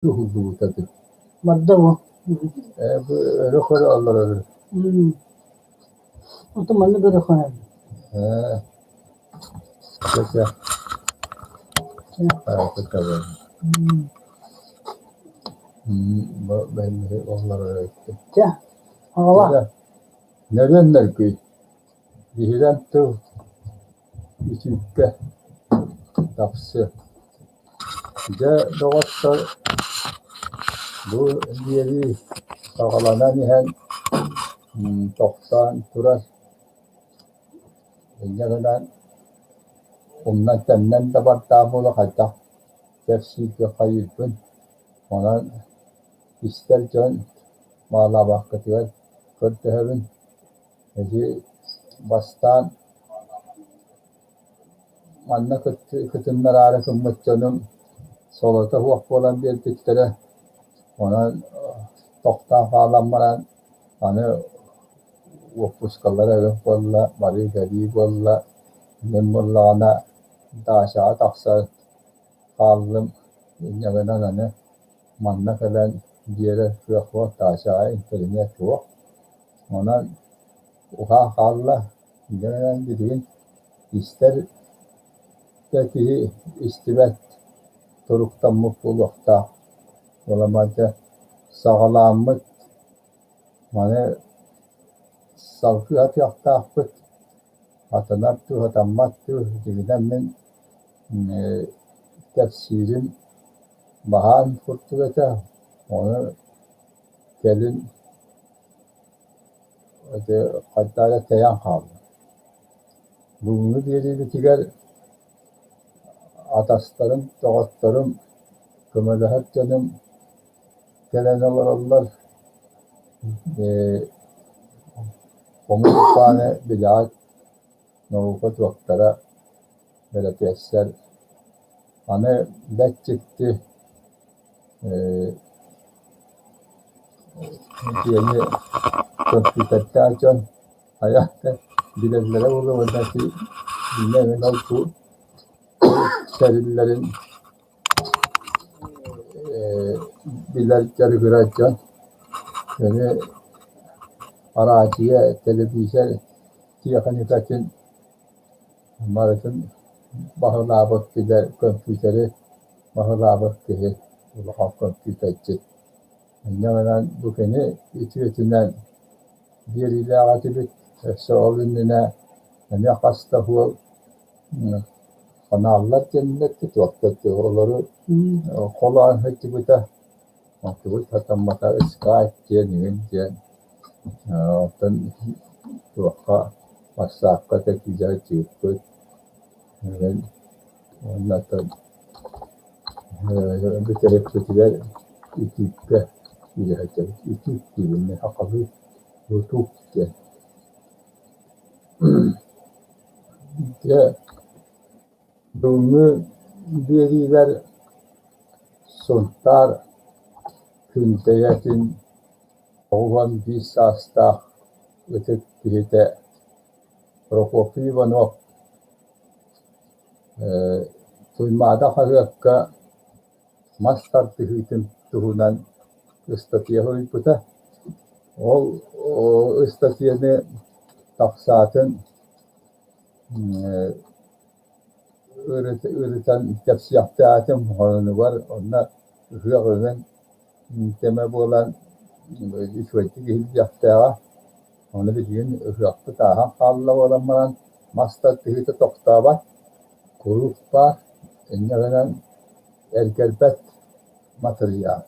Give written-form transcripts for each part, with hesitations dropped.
Уһуллубута дуу? Барда бу. Ээ, бу өрө көрө олорор. Ото маннык өрө көрөн. Ээ, чэ-чэ. Аа, бу олорор эбиттэр. Чэ, аҕала. Нөрүөн нөргүй. Биһирэм тыл үтүккэ тахсыа. Дьэ, доҕоттор, бу биэрии саҕаланан иһэн тохтоон турар. Инньэ гынан умнан-тэмнэн да бардаах буола хайдах кэпсииргэ хайыырбын. Онон истэр дьон маалаабаккытыгар көрдөһөбүн. Ити бастаан манна кытыннараары гыммыт дьонум солото суох буолан биэрбиттэрэ. Онон тохтоон хаалан баран аны уоппускалара эбит буолла, барыы-кэлии буолла. Мин буоллаҕына даачаҕа тахсан хааллым. Инньэ гынан аны манна кэлэн биэрэр кыах суох, даачаҕа интэриниэт суох. Онон уһаан хаалла, дьэ билигин истэр да киһи истибэт туруктаммыт буолуохтаах. Уламаата саҕалааммыт маны салгыы атыахтаахпыт, атынар дуу, сатаммат дуу, дьиҥинэн мин кэпсиирим баһаам курдук этэ, ону кэлин Ити хайдах эрэ тэйэн хаалла. Бүгүҥҥү биэриибитигэр атастарым, доҕотторум, көмөлөһөр дьонум кэлэн олороллор. Хомус Уйбааны билэҕит, наука дуоктара, бэрэпиэссэр. Аны бэрт дьикти Дьиэни көмпүүтэрдээх дьон хайа да билэллэрэ буолуо уонна ити инньэ ол бу тэриллэрин билэр дьарыгырар дьон кини араадьыйа, тэлэбиисэр тиэхиньикэтин барытын баһылаабыт билэр көмпүүтэри баһылаабыт киһи улахан көмпүүтэрдьит. Инньэ гынан бу кини үтүөтүнэн биэриилээх этибит. Өссө ол иннинэ эмиэ хас да уол ханааллар диэннэр туохтар олору холоон сылдьыбыта. Онтубут сатаммата скайп диэн иҥин диэн оттон туохха бассаапка да киирэ сылдьыбыппыт. Уонна оттон бүтэһикпитигэр ютубка киирэ сылдьабыт. Ютуб диибин мин сахалыы ютуб диэн. Дьэ бүгүҥҥү биэриибэр Сунтаар Күндэйэтин 91 саастаах ытык киһитэ Прокопий Иванов Туймаада хаһыакка мас тардыһыытын туһунан ыстатыйа суруйбута. Ол ыстатыйаны тахсаатын ырытан кэпсиэхтээтим хонунугар онно ыһыах ыһын кэмэ буолан үчүгэйдик иһиллиэхтээҕэ. Ону билигин ыһыахпыт ааһан хаалла буолан баран мас тардыһыыта тохтообот, куруук баар, инньэ гынан эргэрбэт матырыйаал.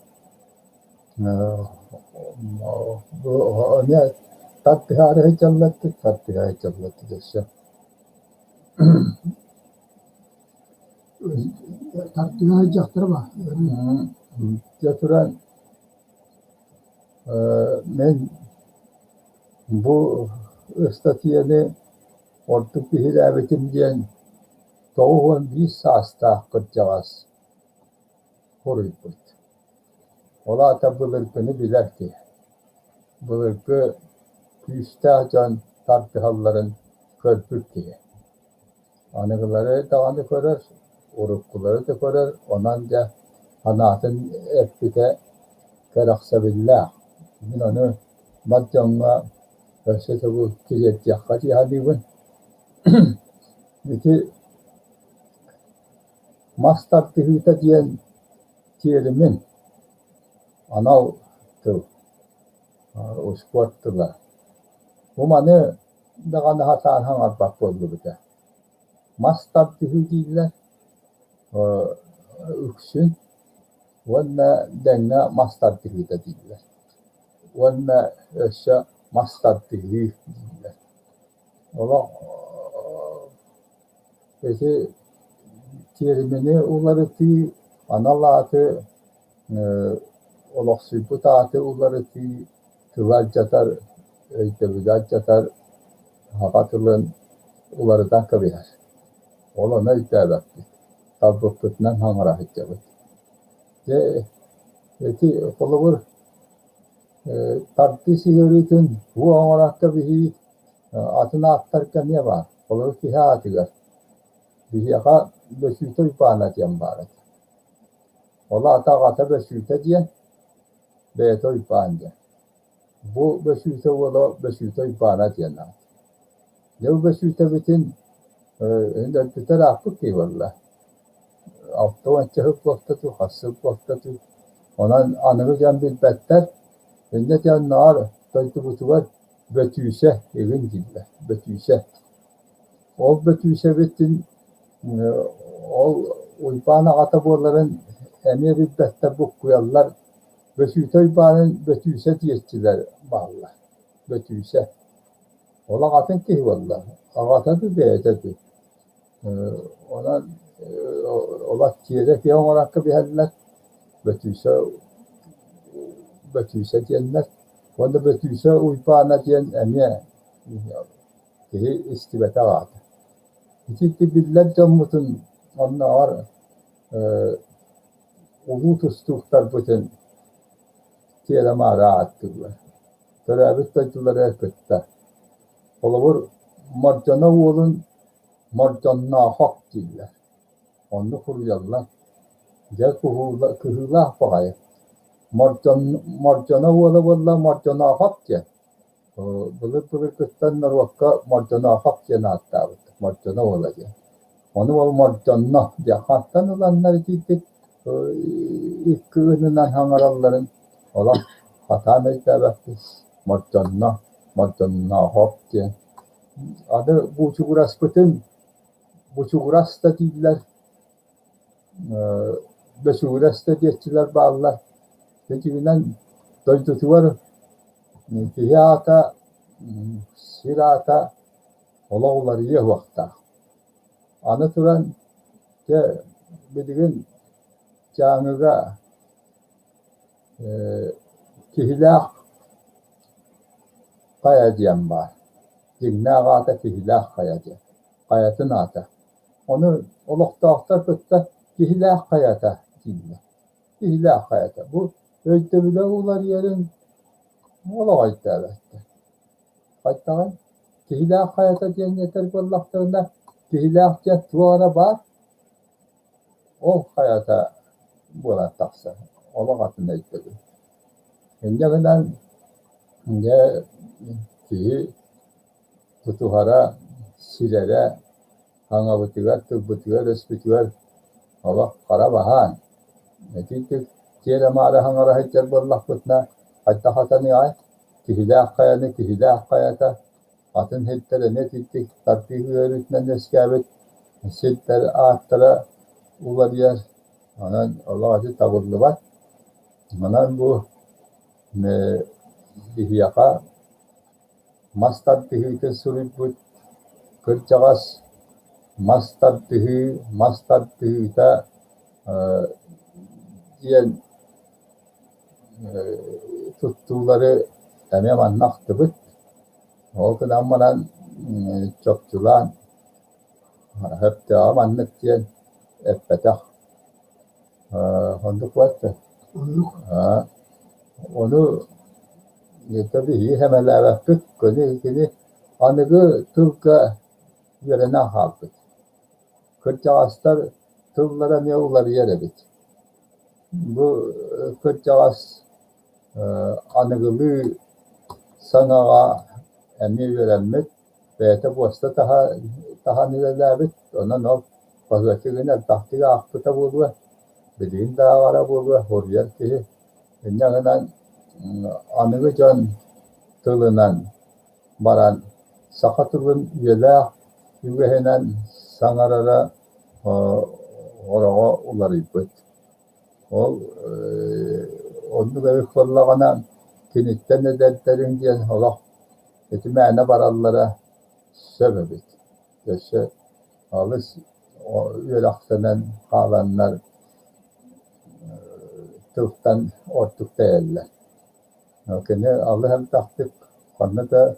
Бу эмиэ тардыһаары сылдьаллар тардыһа сылдьаллар өссө. Тардыһа сылдьахтара ба? Дьэ туран мин бу ыстатыйаны ордук биһирээбитим диэн 91 саастаах кырдьаҕас хоруйбут. Ол аата былыргыны билэр киһи. Былыргы күүстээх дьон тардыһалларын көрбүт киһи. Аныгылары даҕаны көрөр, уруккулары да көрөр, онон дьэ санаатын эппитэ кэрэхсэбиллээх. Мин ону бар дьоҥҥо өссө төгүл тириэрдиэххэ дии саныыбын. Ити мас тардыһыыта диэн тиэримин, анал тыл, успуорт тыла. Бу маны даҕаны сатаан саҥарбат буоллубут ээ. Мас тардыһыы дииллэр, үксүн уонна дэҥҥэ мас тардыһыыта дииллэр уонна өссө мас тардыһыы дииллэр. Олох ити тиэрмини уларытыы, анал ааты олохсуйбут ааты уларытыы тылы алдьатар, өйдөбүлү алдьатар, саха тылын уларытан кэбиһэр. Ол ону өйдөөбөппүт, талбыппытынан саҥара сылдьабыт. Дьэ, ити холобур тардыы сыһыарыытын уу оҥорон кэбиһии атын ааттарга эмиэ баар. Холобур, киһи аатыгар биһиэхэ Бөсүүтэ Уйбаана диэн баар этэ. Ол аата аҕата Бөсүүтэ диэн, бэйэтэ Уйбаан диэн. Бу Бөсүүтэ уола Бөсүүтэ Уйбаана диэн аат. Дьэ бу Бөсүүтэбитин өлбүтэ ырааппыт киһи буолла. 60 сыл буолта дуу, хас сыл буолта дуу. Онон аныгы дьон билбэттэр. Инньэ диэн наар дойдубутугар Бөтүүсэ игин дииллэр, Бөтүүсэ. Ол Бөтүүсэбитин ол Уйбаан аҕата буоларын эмиэ билбэттэр буккуйаллар. Бөсүүтэ Уйбаанын Бөтүүсэ диэччилэр бааллар. Бөтүүсэ. Ол аҕатын киһи буолла. Аҕата дуу, бэйэтэ дуу. Онон олох тиэрэ киһи оҥорон кэбиһэллэр. Бөтүүсэ Бөтүүсэ диэннэр. Уонна Бөтүүсэ Уйбаана диэн эмиэ киһи истибэтэх аата. Ити биллэр дьоммутун оннооҕор улуу тустууктарбытын тиэрэ-маара ааттыыллар. Төрөөбүт дойдуларыгар кытта. Холобур, Мордьоно уолун Мордьонноохоп дииллэр. Оннук суруйаллар. Дьэ, кыһыылаах баҕайы. Мордьоно уола буолла Мордьоноохоп диэн. Былыр-былыргыттан норуокка Мордьоноохоп диэн ааттаабыт, Мордьоно уола диэн. Ону ол Мордьонно диэн хантан ыланнар итиитик икки ынынан саҥаралларын олох хатаан өйдөөбөппүн. Мордьонно, Мордьонноохоп диэн. Аны Буучугураспытын Бучугурас да дииллэр, Бөчүгүрэс да диэччилэр бааллар. Итинэн дойдутугар киһи аата, сир аата олох уларыйыа суохтаах. Аны туран, дьэ, билигин Дьааҥыга Киһилээх хайа диэн баар. Дьиҥнээх аата Киһилээх хайа диэн, хайатын аата. Ону олохтоохтор кытта Киһилээх хайата дииллэр. Киһилээх хайата. Бу өйдөбүлэ уларыйарын олох өйдөөбөттөр. Хайдаҕый? Киһилээх хайата диэн этэр буоллахтарына, Киһилээх диэн туох эрэ баар, ол хайата буолан тахсар. Олох атын өйдөбүл. Инньэ гынан, дьэ, киһи тутуһара, сирэрэ хаҥабытыгар, тылбытыгар-өспүтүгэр олох хара баһаан. Итинник тиэрэ-маары хаҥара сылдьар буоллахпытына, хайдах хатаныаҕай? Киһилээх хайаны киһилээх хайата, атын сирдэр эмиэ итинник тардыы ыарыытынан үөскээбит сирдэр ааттара уларыйар. Онон олох ити табыллыбат. Онон бу биһиэхэ мас тардыһыытын суруйбут кырдьаҕас мас тардыһыы, мас тардыһыыта диэн туттуулары эмиэ манна ахтыбыт. Ол гынан баран чопчулаан сөптөөҕө маннык диэн эппэтэх. Оннук буолта. Оннук. Ону биһиги сэмэлээбэппит, кини аныгы тылга үөрэнэн хаалбыт. Кырдьаҕастар тыллара эмиэ уларыйар эбит. Бу кырдьаҕас аныгылыы саҥаҕа эмиэ үөрэммит, бэйэтэ буоста таһан үлэлээбит, онон ол хаһыатыгын элбэхтик аахпыта буолуо, билигин да ааҕара буолуо, суруйар киһи. Инньэ гынан аныгы дьон тылынан баран саха тылын үйэлээх үгэһинэн саҥарара ороҕо уларыйбыт. Ол оннук эбит буоллаҕына киниттэн эдэрдэриҥ диэн олох ити мээнэ бараллара сөп эбит. Өссө алыс үөрэхтэнэн хааланнар тылтан ордук тэйэллэр. Кини алыс элбэхтик ханна да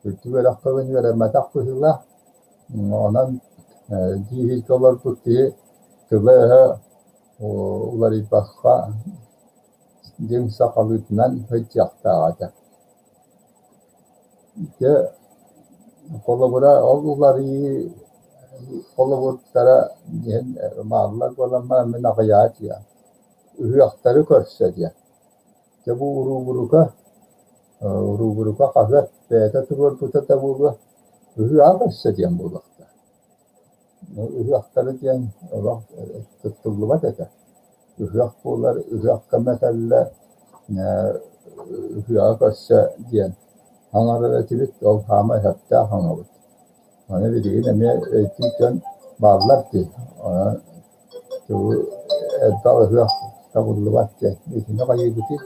үрдүк үөрэххэ үөрэммэтэх быһыылаах. Онон дии олорбут киһи тыла-өһө уларыйбакка дьиҥ сахалыытынан сылдьыахтаах этэ. Дьэ, холобура, ол уларыйыы холобурдара диэн бааллар буолан баран мин аҕыйаҕа диэн ыһыахтары көрсө диэн. Дьэ бу уруубурука, уруубурука хаһыат бэйэтэ туруорбута да буолуо, ыһыаҕа көрсө диэн буолуохтаах. Ыһыахтары диэн олох туттуллубат этэ. Ыһыах буолар, ыһыах кэмэ кэллэ, ыһыаҕы көрсө диэн аҥарар этибит, ол хаама сөптөөх аҥабыт. Аны билигин эмиэ өйдүүр дьон бааллар дии. Онон тугу элбэх ыһыах табыллыбат диэн. Итини хайыыбытый?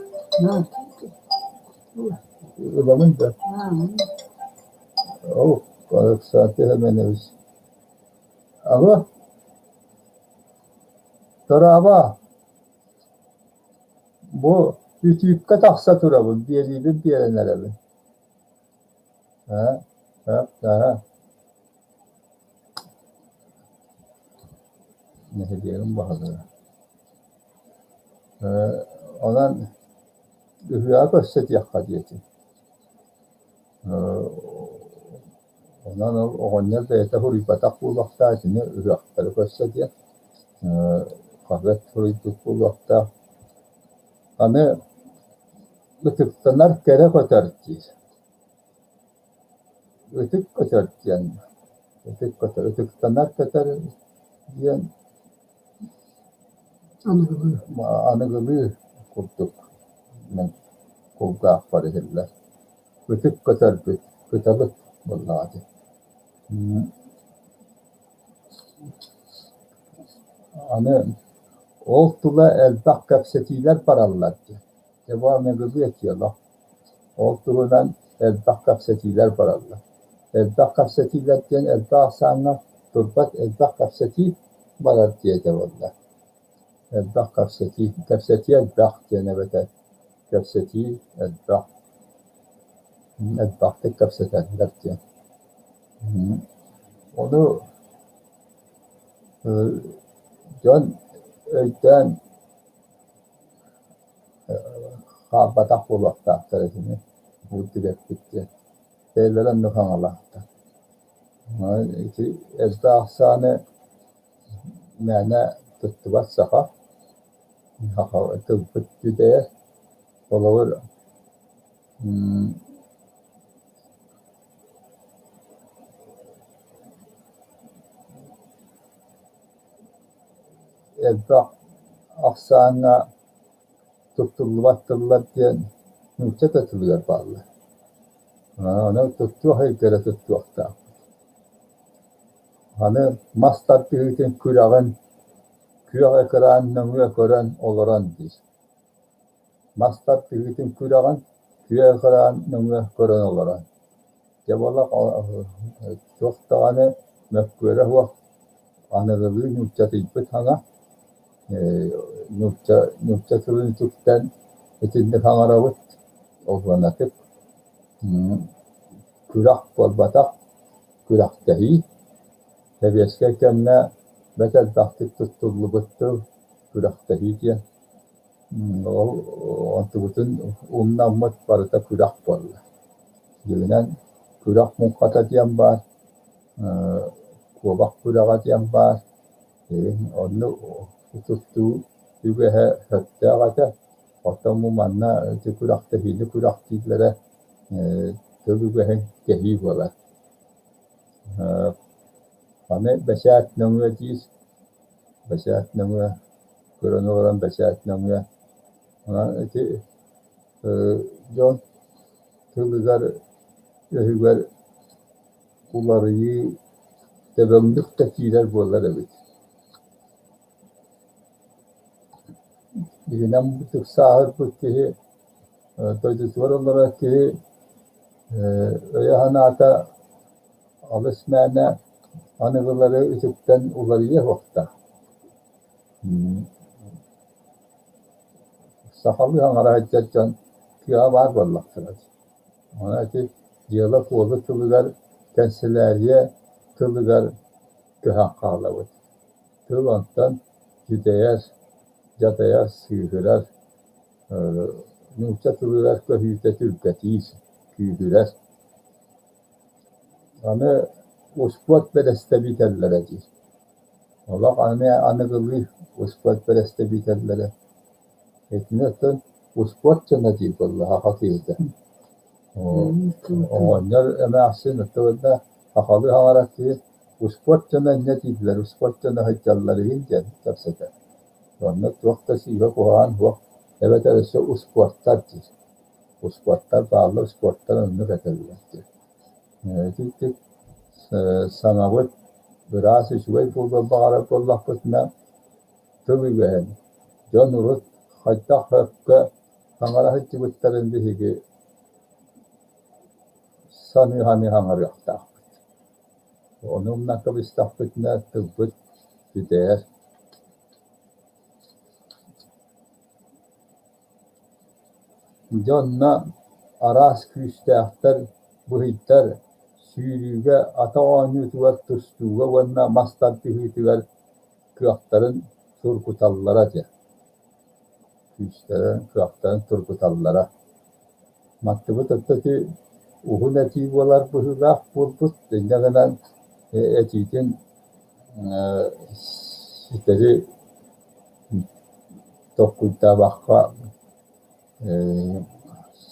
Ылабын да? Ол Александр Семенович. Алло. Дорообо. Бу үтүүккэ тахса турабын, биэриибин биэрэн эрэбин. Ээ, ээ, ээ. Нэһилиэгим баһылыга. Ээ, онон ыһыаҕы көрсө диэххэ диэтим. Онон ол оҕонньор бэйэтэ суруйбатах буолуохтаах, итини ыһыахтары көрсө диэн хаһыат суруйбут буолуохтаах. Аны ытыктанар кэрэ көтөр диир. Ытык көтөр диэн, ытык көтөр, ытыктанар көтөр диэн аныгылыы курдук мин кулгаахпар иһиллэр. Ытык көтөрбүт, кыталык буоллаҕа дии. Аны ол тула элбэх кэпсэтиилэр бараллар дии. Дьэ бу аныгылыы этии олох. Ол туһунан элбэх кэпсэтиилэр бараллар. Элбэх кэпсэтиилэр диэн элбэх ахсааҥҥа турбат элбэх кэпсэтии барар диэтэ буолла. Элбэх кэпсэтии, кэпсэтии элбэх диэн эбэтэр кэпсэтии элбэх, элбэхтик кэпсэтэллэр диэн. Ону дьон өйдөөн хаалбатах буолуохтаахтар итини бурдук эппит диэн. Бэйэлэрэ оннук саҥалаахтар. Ити элбэх ахсааны мээнэ туттубат саха, саха тылбыт үтэйэр. Холобур, элбэх ахсааҥҥа туттуллубат тыллар диэн нуучча да тылыгар бааллар. Ону туттуох эйгэлэрэ туттуохтаах. Аны мас тардыһыытын күрэҕин күөх экран нөҥүө көрөн олорон диир. Мас тардыһыытын күрэҕин күөх экран нөҥүө көрөн олорон. Дьэ буоллах туох даҕаны мөккүөрэ суох аныгылыы нууччатыйбыт саҥа, нуучча нуучча тылын үтүктэн итинник саҥарабыт, олуонатык күрэх буолбатах, күрэхтэһии. Сэбиэскэй кэмҥэ бэрт элбэхтик туттуллубут тыл күрэхтэһии диэн. Ол онтубутун умнаммыт барыта күрэх буолла. Дьиҥинэн күрэх муҥхата диэн баар, куобах күрэҕэ диэн баар. Онно туттуу үгэһэ сөптөөх этэ. Оттон бу манна ити күрэхтэһиини күрэхтииллэрэ тыл үгэһин кэһии буолар. Аны бэчээт нөҥүө диир, бэчээт нөҥүө көрөн олорон бэчээт нөҥүө онон ити дьон тылыгар өһүгэр уларыйыы дөбөҥнүк да киирэр буолар эбит. Итинэн сааһырбыт киһи дойдутугар олорор киһи өйө-санаата алыс мээнэ аныгылары үтүктэн уларыйыа суохтаах. Сахалыы саҥара сылдьар дьон кыаҕа баар буоллахтара дии. Онон ити дьыала-куолу тылыгар, кэнсэлээрийэ тылыгар көһөн хаалабыт. Тыл онтон дьүдэйэр, дьадайар, сыыһырар, нуучча тылыгар көһүүтэ түргэтиир, күүһүрэр. Аны успуорт бэрэстэбиитэллэрэ диир. Олох аны аныгылыы успуорт бэрэстэбиитэллэрэ. Итини оттон успуорт дьоно диир буолла саха киһитэ. Оҕонньор эмээхсин оттон сахалыы саҥарар киһи успуорт дьоно инньэ дииллэр, успуорт дьоно сылдьаллар иһин диэн кэпсэтэр. Онно туох да сыыһа куһаҕан суох, эбэтэр өссө успуортар диир. Успуортар бааллар, успуортар оннук этэллэр диир. Итинник саҥабыт ыраас үчүгэй буолуон баҕарар буоллахпытына, тыл үгэһин, дьон урут хайдах сөпкө саҥара сылдьыбыттарын биһиги саныы-саныы саҥарыахтаахпыт. Ону умнан кэбистэхпитинэ тылбыт бүтэр. Дьэ онно араас күүстээхтэр, быһыйдар сүүрүүгэ, атах оонньуутугар, тустууга уонна мас тардыһыытыгар кыахтарын тургуталлара диэн. Күүстэрин, кыахтарын тургуталлара. Маттыбыт өттө ити уһун этии буолар быһыылаах буолбут, инньэ гынан этиитин ситэри толкуйдаабакка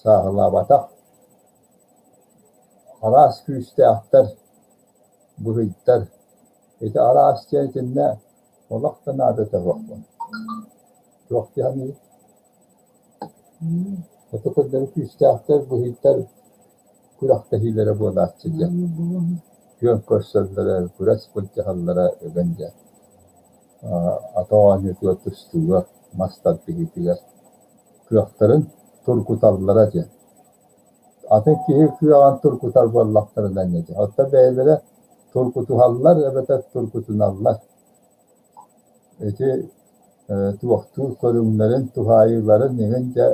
сааһылаабатах араас күүстээхтэр, быһыйдар ити араас диэн итиннэ олох да наадата суохпун. Туох дии саныыгын? Ото көрдөрү күүстээхтэр, быһыйдар күрэхтэһиилэрэ буолааччы диэн. Күөн көрсөллөрө, күрэс былдьаһаллара ыган диэн. Ата оонньуутугар, тустууга, мас тардыһыытыгар кыахтарын тургуталлара диэн. Атын киһи кыаҕын тургутар буоллахтарына инньэ диэн. Оттон бэйэлэрэ тургутуһаллар эбэтэр тургутуналлар. Ити туохтуур көрүҥнэрин, туһаайыыларын иһин дьэ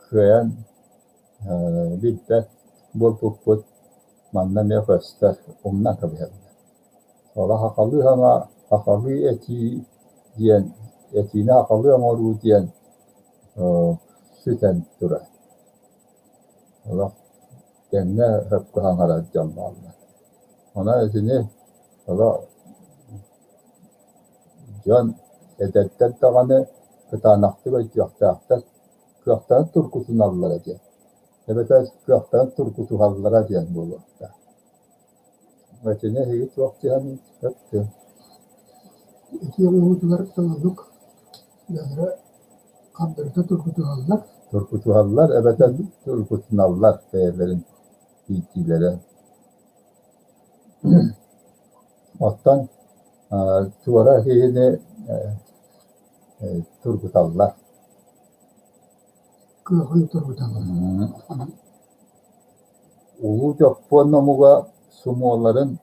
кыайан билбэт буолбуппут манна эмиэ көстөр, умнан кэбиһэллэр. Ол сахалыы саҥа, сахалыы этии диэн, этиини сахалыы оҥоруу диэн сүтэн турар. Олох тэҥҥэ сөпкө саҥарар дьон бааллар. Онон итини олох дьон эдэрдэр даҕаны кытаанахтык өйдүөхтээхтэр, кыахтарын тургутуналлара диэн, эбэтэр кыахтарын тургутуһаллара диэн буолуохтаах. Итини эһиги туох диэн сөптүн? Ити оҥоһуутугар тыллык бэйэлэрэ хардарыта тургутуһаллар. Тургутуһаллар эбэтэр тургутуналлар бэйэлэрин иитиилэрэ. Оттон туора киһини тургуталлар. Кыаҕын тургуталлар. Улуу Дьоппуон омуга сумуоларын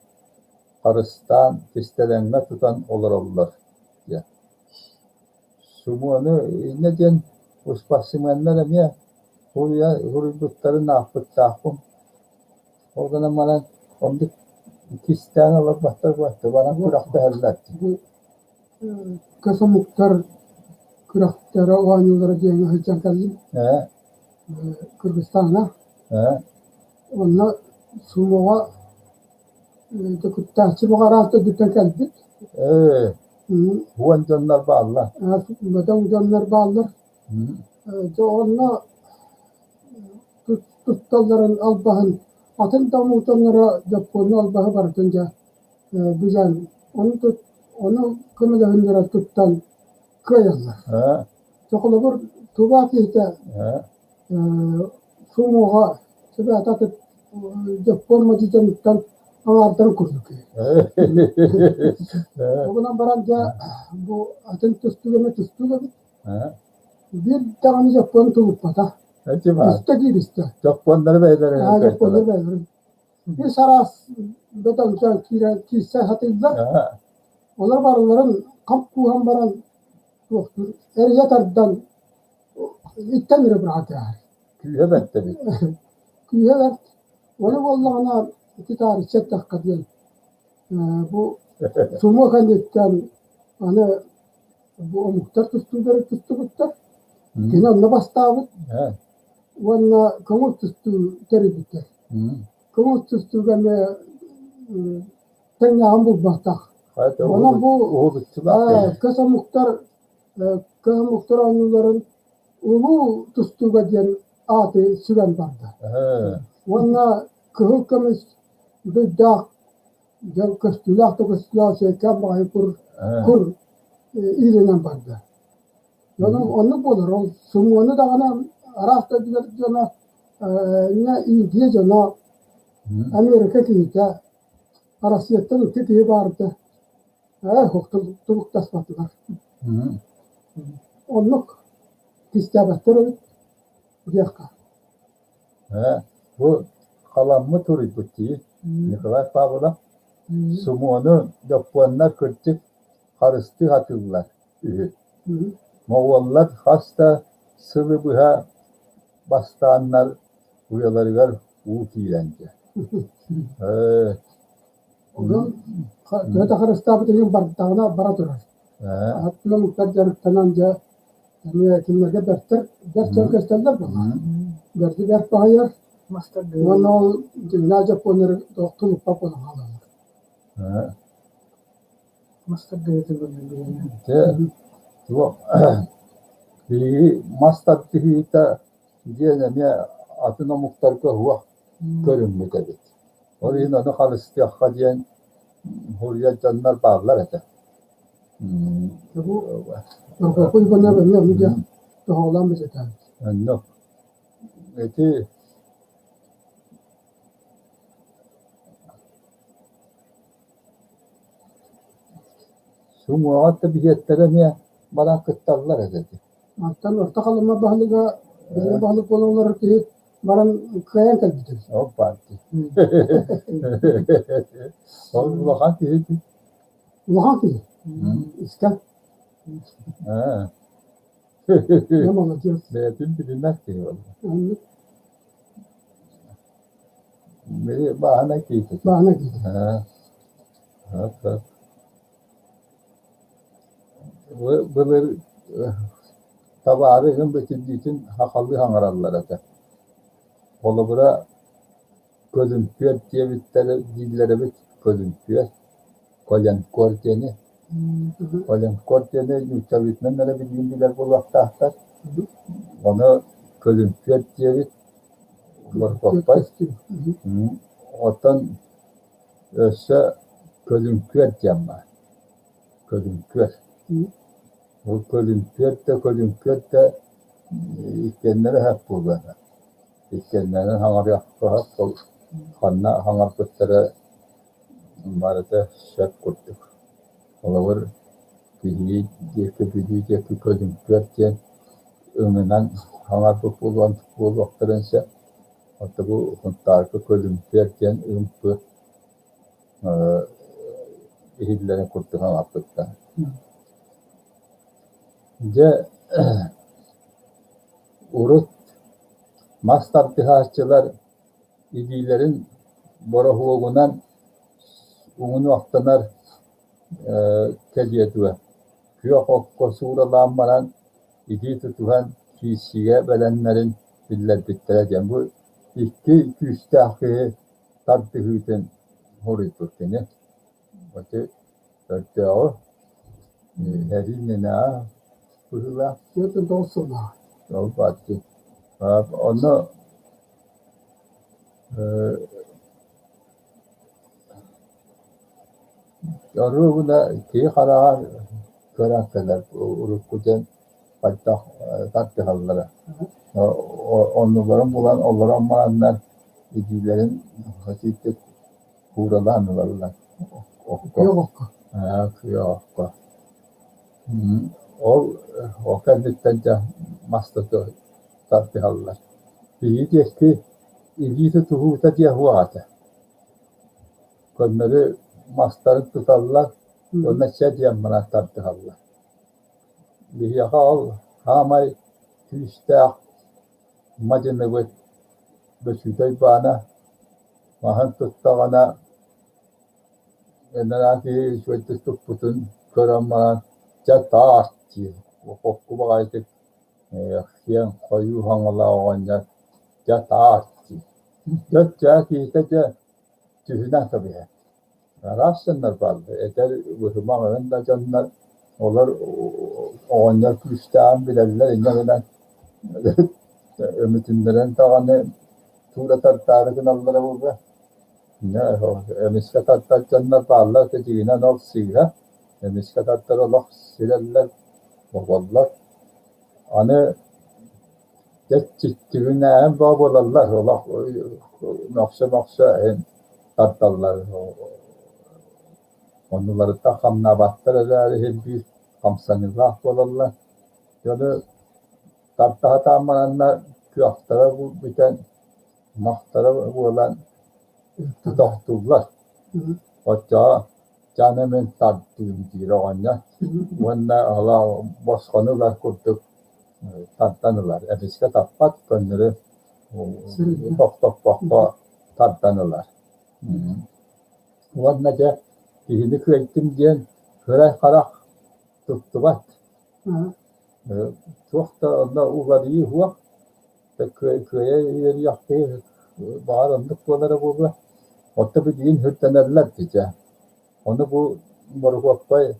харыстаан, кистэлэҥҥэ тутан олороллор диэн. Сумуону инньэ диэн успарсымыаннар эмиэ суруйбуттарын аахпыттаахпын. Ол гынан баран оннук кистээн олорботтор буолла, баран күрэхтэһэллэр. Бу көс омуктар күрэхтэрэ оонньуулара диэҥҥэ сылдьан кэллим. Кыргызстаҥҥа. Онно сумоҕа кыттааччы баҕараах дойдуттан кэлбит. Уон дьоннор бааллар. Бөдөҥ дьоннор бааллар. Дьэ онно тутталларын албаһын атын да омук дьонноро дьоппуоннуу албаһы барытын дьэ билэн ону ону көмөлөһүннэрэ туттан кыайаллар. Дьэ холобур тува киһитэ сумуоҕа сүбээтэ дьоппуон модьудьонуттан аҥаардарын курдук. Ол гынан баран дьэ бу атын тустуук эмэ тустуук эбит. Биир даҕаны дьоппуон тулуппата. Истэ кииристэ. Дьоппуоннары бэйэлэрин Дьоппуоннары бэйэлэрин. Үс араас бөдөҥсөөн киирэн киирсэ сатыыллар. Олор барыларын хам кууһан баран туохтуур эрийэ тардан иттэн эрэ быраҕатыаҕар. Күүһэ бэрт эбит. Күүһэ бэрт. Ону буоллаҕына ити таарычча эттэххэ диэн бу сумуо кэнниттэн аны бу омуктар тустуулары тустубуттар. Кини онно бастаабыт уонна көҥүл тустуу тэрийбиттэр. Көҥүл тустууга эмиэ тэҥнээҕин булбатах. Онон бу көс омуктар көс омуктар оонньууларын улуу тустууга диэн ааты сүгэн барда. Уонна кыһыл көмүс дуйдаах дьон көстүүлээх да көстүүлээх сиэккээн баҕайы кур кур иилинэн барда. Онон оннук буолар. Ол сумуону даҕаны араас дойдулар дьоно Индия дьоно, Америка киһитэ, Россияттан икки киһи баарда тулуктаспатылар. Оннук кистээбэттэр эбит диэххэ. Бу халаммыт суруйбут дии Николай Павлов сумуону дьоппуоннар кырдьык харыстыы сатыыллар үһү. Моҕуоллар хас да сылы быһа бастааннар уйаларыгар уу киирэн дьэ. Онон төһө да харыстаабыт иһин бардаҕына бара турар. Аттынан уккар дьарыктанан дьэ эмиэ кинилэргэ бэртэр бэрт дьон көстөллөр буоллаҕа. Бэрди бэрт баһыйар уонна ол дьиҥнээх дьоппуоннары тулуппат буолан хаалаллар. Дьэ, туох биһиги мас тардыһыыта диэн эмиэ атын омуктарга уһуох көрүҥмүт эбит. Ол иһин ону харыстыахха диэн суруйар дьоннор бааллар этэ. Прокопий Иванов эмиэ ону дьэ тоһоҕолоон бэчэтээбит. Оннук. Ити Суҥуоҕар да биһиэттэрэ эмиэ баран кытталлар этэ дии. Мантан Орто Халыма баһылыга билиҥҥи баһылык буолан олорор киһи баран кыайан кэлбит эбит. Ол баар дии. Ол улахан киһи дии. Улахан киһи. Искэн. Аа. Дьэ молодец. Бэйэтин билинэр киһи буолла. Оннук. Били бааһынай киһи. Бааһынай киһи. Аа. Былыр табаары иһин бүтүннүүтүн сахалыы саҥараллар этэ. Холобура, көлүмпүөр диэбиттэрэ дииллэр эбит, көлүмпүөр, коленкор диэни. Коленкор диэни нууччалыытынан эрэ билигин билэр буолуохтаахтар. Ону көлүмпүөр диэбит моркуоппай. Оттон Өссө көлүҥкүөр диэн баар. Көлүҥкүөр. Ол көлүҥкүөр да көлүҥкүөр да иккиэннэрэ сөп буолуо этэ. Иккиэннэрин хаҥарыахха сөп, ол ханна хаҥарбыттара барыта сөп курдук. Холобур, Бүлүү диэки Бүлүү диэки көлүҥкүөр диэн ымынан хаҥарбыт буолуон буолуохтарын сөп. Оттон бу Сунтаарга көлүмпүөр диэн ымпы иһиллэрин курдук аҥаппыттар. Дьэ, урут мас тардыһааччылар илиилэрин бороһуогунан уҥунуохтанар кэлиэ дуо, күөх окко сууралаан баран илии тутуһан киирсиигэ бэлэмнэрин биллэрбиттэрэ диэн бу икки күүстээх киһи тардыһыытын суруйбут кини. Ити өрдөөҕү. Сэрии иннинээҕи быһыылаах. 49 сыллаах. Ол бааччы. Онно Оруобуна киһи хараҕар көрөн кэлэр урукку дьон хайдах тардыһаллара. Оннуларын булан олорон бараннар илиилэрин сытыытык кууралаан ылаллар. Күөх окко. Күөх окко. Ол ол кэнниттэн дьэ маста тардыһаллар. Биһиги диэки илии тутуһуута диэн суох этэ. Көннөрү мастарын туталлар уонна чэ диэн баран тардыһаллар. Биһиэхэ ол саамай күүстээх мадьыныбыт Бөчүүтэ Уйбаана маһын туттаҕына ынараа киһи үчүгэйдик туппутун көрөн баран «Чэ таас» диир, холку баҕайытык киэҥ хойуу хаҥалаах оҕонньор «Дьэ таас» диир. Дьэ чээ киһитэ дьэ түһүнэн кэбиһэр. Араас дьоннор бааллар, эдэр быһымах эҥин да дьоннор, олор оҕонньор күүстээҕин билэллэр, инньэ гынан өмүтүннэрэн даҕаны туура тардаары гыналлара буолуо. Инньэ эмискэ тардар дьоннор бааллар, ити дьиҥинэн ол сыыһа, эмискэ тардар олох сирэллэр, боболлор. Аны дьэ чиччигинээһин бөҕө буолаллар, олох мөхсө-мөхсө иһин тардаллар. Оннуларыттан хамнаабаттар эрээри иһин биир хамсаныылаах буолаллар. Дьону тарда сатаан бараннар кыахтара бүтэн, махтара буолан тохтууллар. Оччоҕо дьэ аны мин тардыым диир оҕонньор уонна олох босхону ылар курдук тардан ылар. Эмискэ таппат, көннөрү тохтоппокко тардан ылар. Уонна дьэ киһини кыайдым диэн кырай харах туттубат. Туох да онно уларыйыы суох. Кыайа үөрүйэх киһи баҕар оннук буолара буолуо. Оттон билигин үрдэнэллэр дии Ону бу Борукуоппай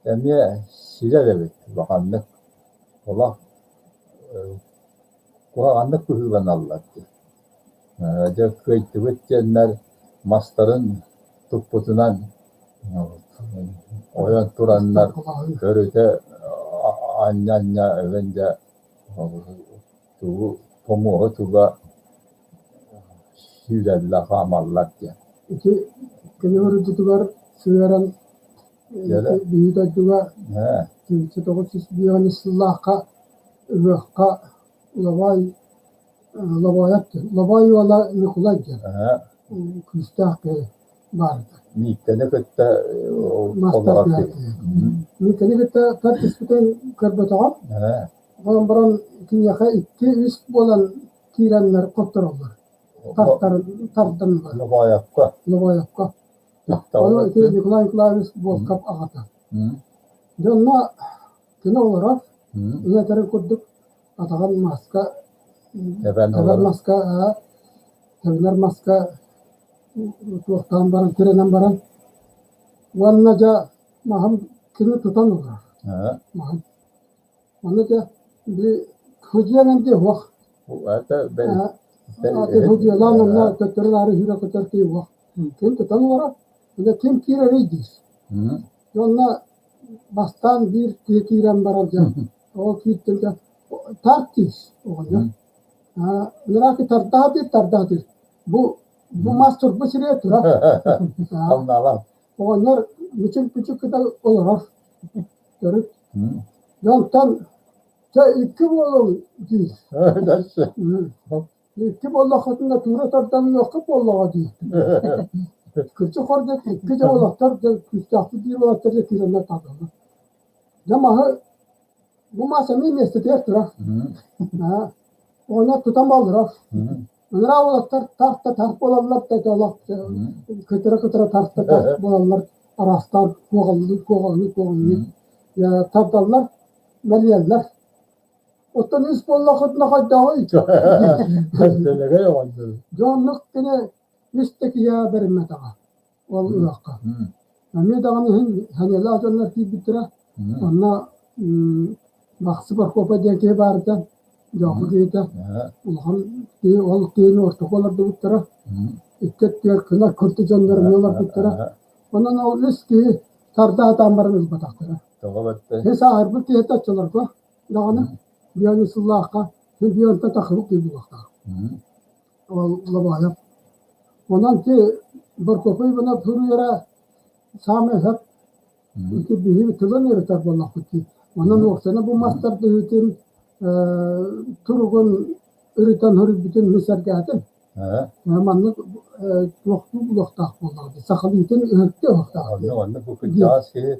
эмиэ сирэр эбит улаханнык. Олох куһаҕаннык быһыыланаллар дии. Дьэ кыайтыбыт диэннэр мастарын туппутунан ойон тураннар өрүтэ анньа-анньа эбэн дьэ тугу хомуоһу тула сүүрэллэр, хаамаллар диэн. Ити кини ордутугар сыһыаран биһиги дойдуга 1995 сыллаахха ыһыахха Лобоой Лобоойоп диэн Лобоой уола Ньукулай диэн күүстээх киһи баар этэ. Мииккэни кытта Мастар Мииккэни кытта тартыспытын көрбөтөҕүм. Онон баран киниэхэ икки-үс буолан киирэннэр хоттороллор. Тартаннылар. Лобоойопко. Лобоойопко. Ону ити Николай Николаевич Волков аҕата. Дьэ онно кини олорор, ийэтэрин курдук атаҕын маска тэбэр маска тэбинэр маска туохтаан баран тирэнэн баран уонна дьэ маһым кини тутан олорор маһын Ону дьэ били һудьуйан диэ суох. Һудьуйалаан онно төттөрү-таары сүүрэ көтөр киһи суох. Ким тутан олорор, онно ким киирэрий диир. Онно бастаан биир киһи киирэн барар дьэ ол кииртим дьэ тарт диир оҕонньор. Ыраах тардаат диир тардаат диир. Бу бу мас турбут сиригэр турар. Оҕонньор мүчүк-мүчүк гына олорор. Төрүт Дьонтон чэ икки буолуҥ диир. Икки буоллаххытына туура тарданыаххыт буоллаҕа дии. Кырдьык хордук икки дьэ уолаттар дьэ күүстээхтик диир уолаттар дьэ киирэннэр тардаллар. Дьэ маһы бу мас эмиэ миэстэтигэр турар. Оҕонньор тутан баллырар. Ыныраа уолаттар тарт да тарт буолаллар да олох кытыра-кытыра тарт да тарт буолаллар араастаан куоҕаллыы куоҕаллыы куоҕаллыы тардаллар мэлийэллэр. Оттон үс буоллаххытына хайдаҕый? Дэлэгэй оҕонньор. Дьэ оннук кини үс да киһиэхэ бэриммэтэҕэ ол ыһыахха. Эмиэ даҕаны иһин сэниэлээх дьоннор киирбиттэрэ. Онно Бахсы Прокопа диэн киһи баарыта, Дьооху киһитэ, улахан киһи, ол киһини ортоку олордубуттара. Икки өттүгэр кынар курдук дьоннор эмиэ олорбуттара. Онон ол үс киһи тарда сатаан баран ылбатахтара. Тоҕо бэртэй? Киһи сааһырбыт киһитэ оччолорго даҕаны биэни сыллаахха биэнтэ тахсыбыт киһи буолуохтаах. Ол Лобоев. Онон ти Прокопий Иванов суруйара саамай сөп. Ити биһиги тылын ырытар буоллахпыт дии. Онон уопсайынан бу мас тардыһыытын туругун ырытан суруйбутун мин сэргээтим. Маннык туохтуу булуохтаах буоллаҕа дии. Сахалыытын ыһыктыы уһуктаах дии. Онно онно бу кырдьаҕас киһи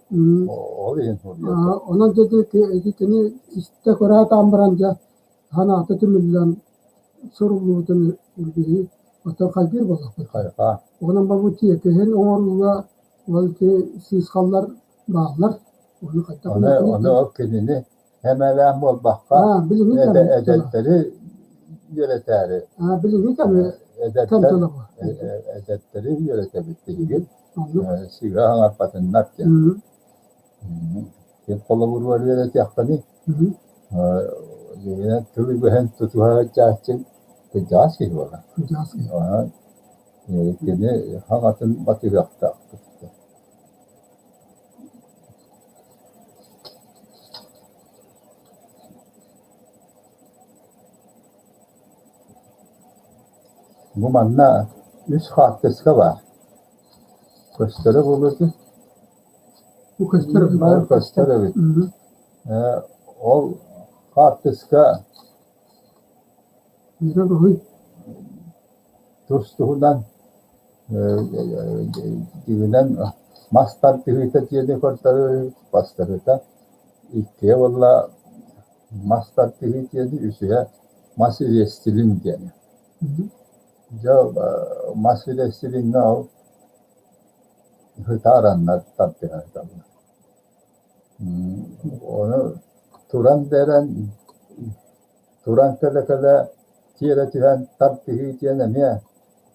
ол иһин суруйар. Онон дьэ кини истэ көрөөтаан баран дьэ санаата түмүллэн суруллубутун биһи оттон хайгыыр буоллахпыт. Хайҕаа. Онон бу тиэкиһин оҥорууга ол ити сыысхаллар бааллар. Ону хайдах Ону ону ол кинини эмэлээн буолбакка билиҥҥи кэм эдэрдэри үөрэтээри билиҥҥи кэми кэм эдэрдэр тыла бу. эдэрдэри үөрэтэбит биһиги сыыһа аҥарбатыннар диэн. Ким холобуругар үөрэтиэххиний? Дьиҥинэн тыл үгэһин тутуһа сылдьааччы кырдьаҕас киһи буолар. Кырдьаҕас киһи. Онон кини хаҥатын батыһыахтаахпыт. Бу манна үс хаартыска баар. Көстөрө буолуо дии. Бу көстөр Ол көстөр эбит. Ол хаартыска тус-туһунан дьиҥинэн мас тардыһыыта диэни көрдөрөр бастакыта, иккиһэ буолла мас тардыһыы диэни, үсүһэ мас ириэстилин диэни. Дьэ мас ириэстилиҥҥэ ол ытаараннар тардыһаллар. Ону туран бэрэн, туран кэлэ-кэлэ тиэрэ түһэн тардыһыы диэн эмиэ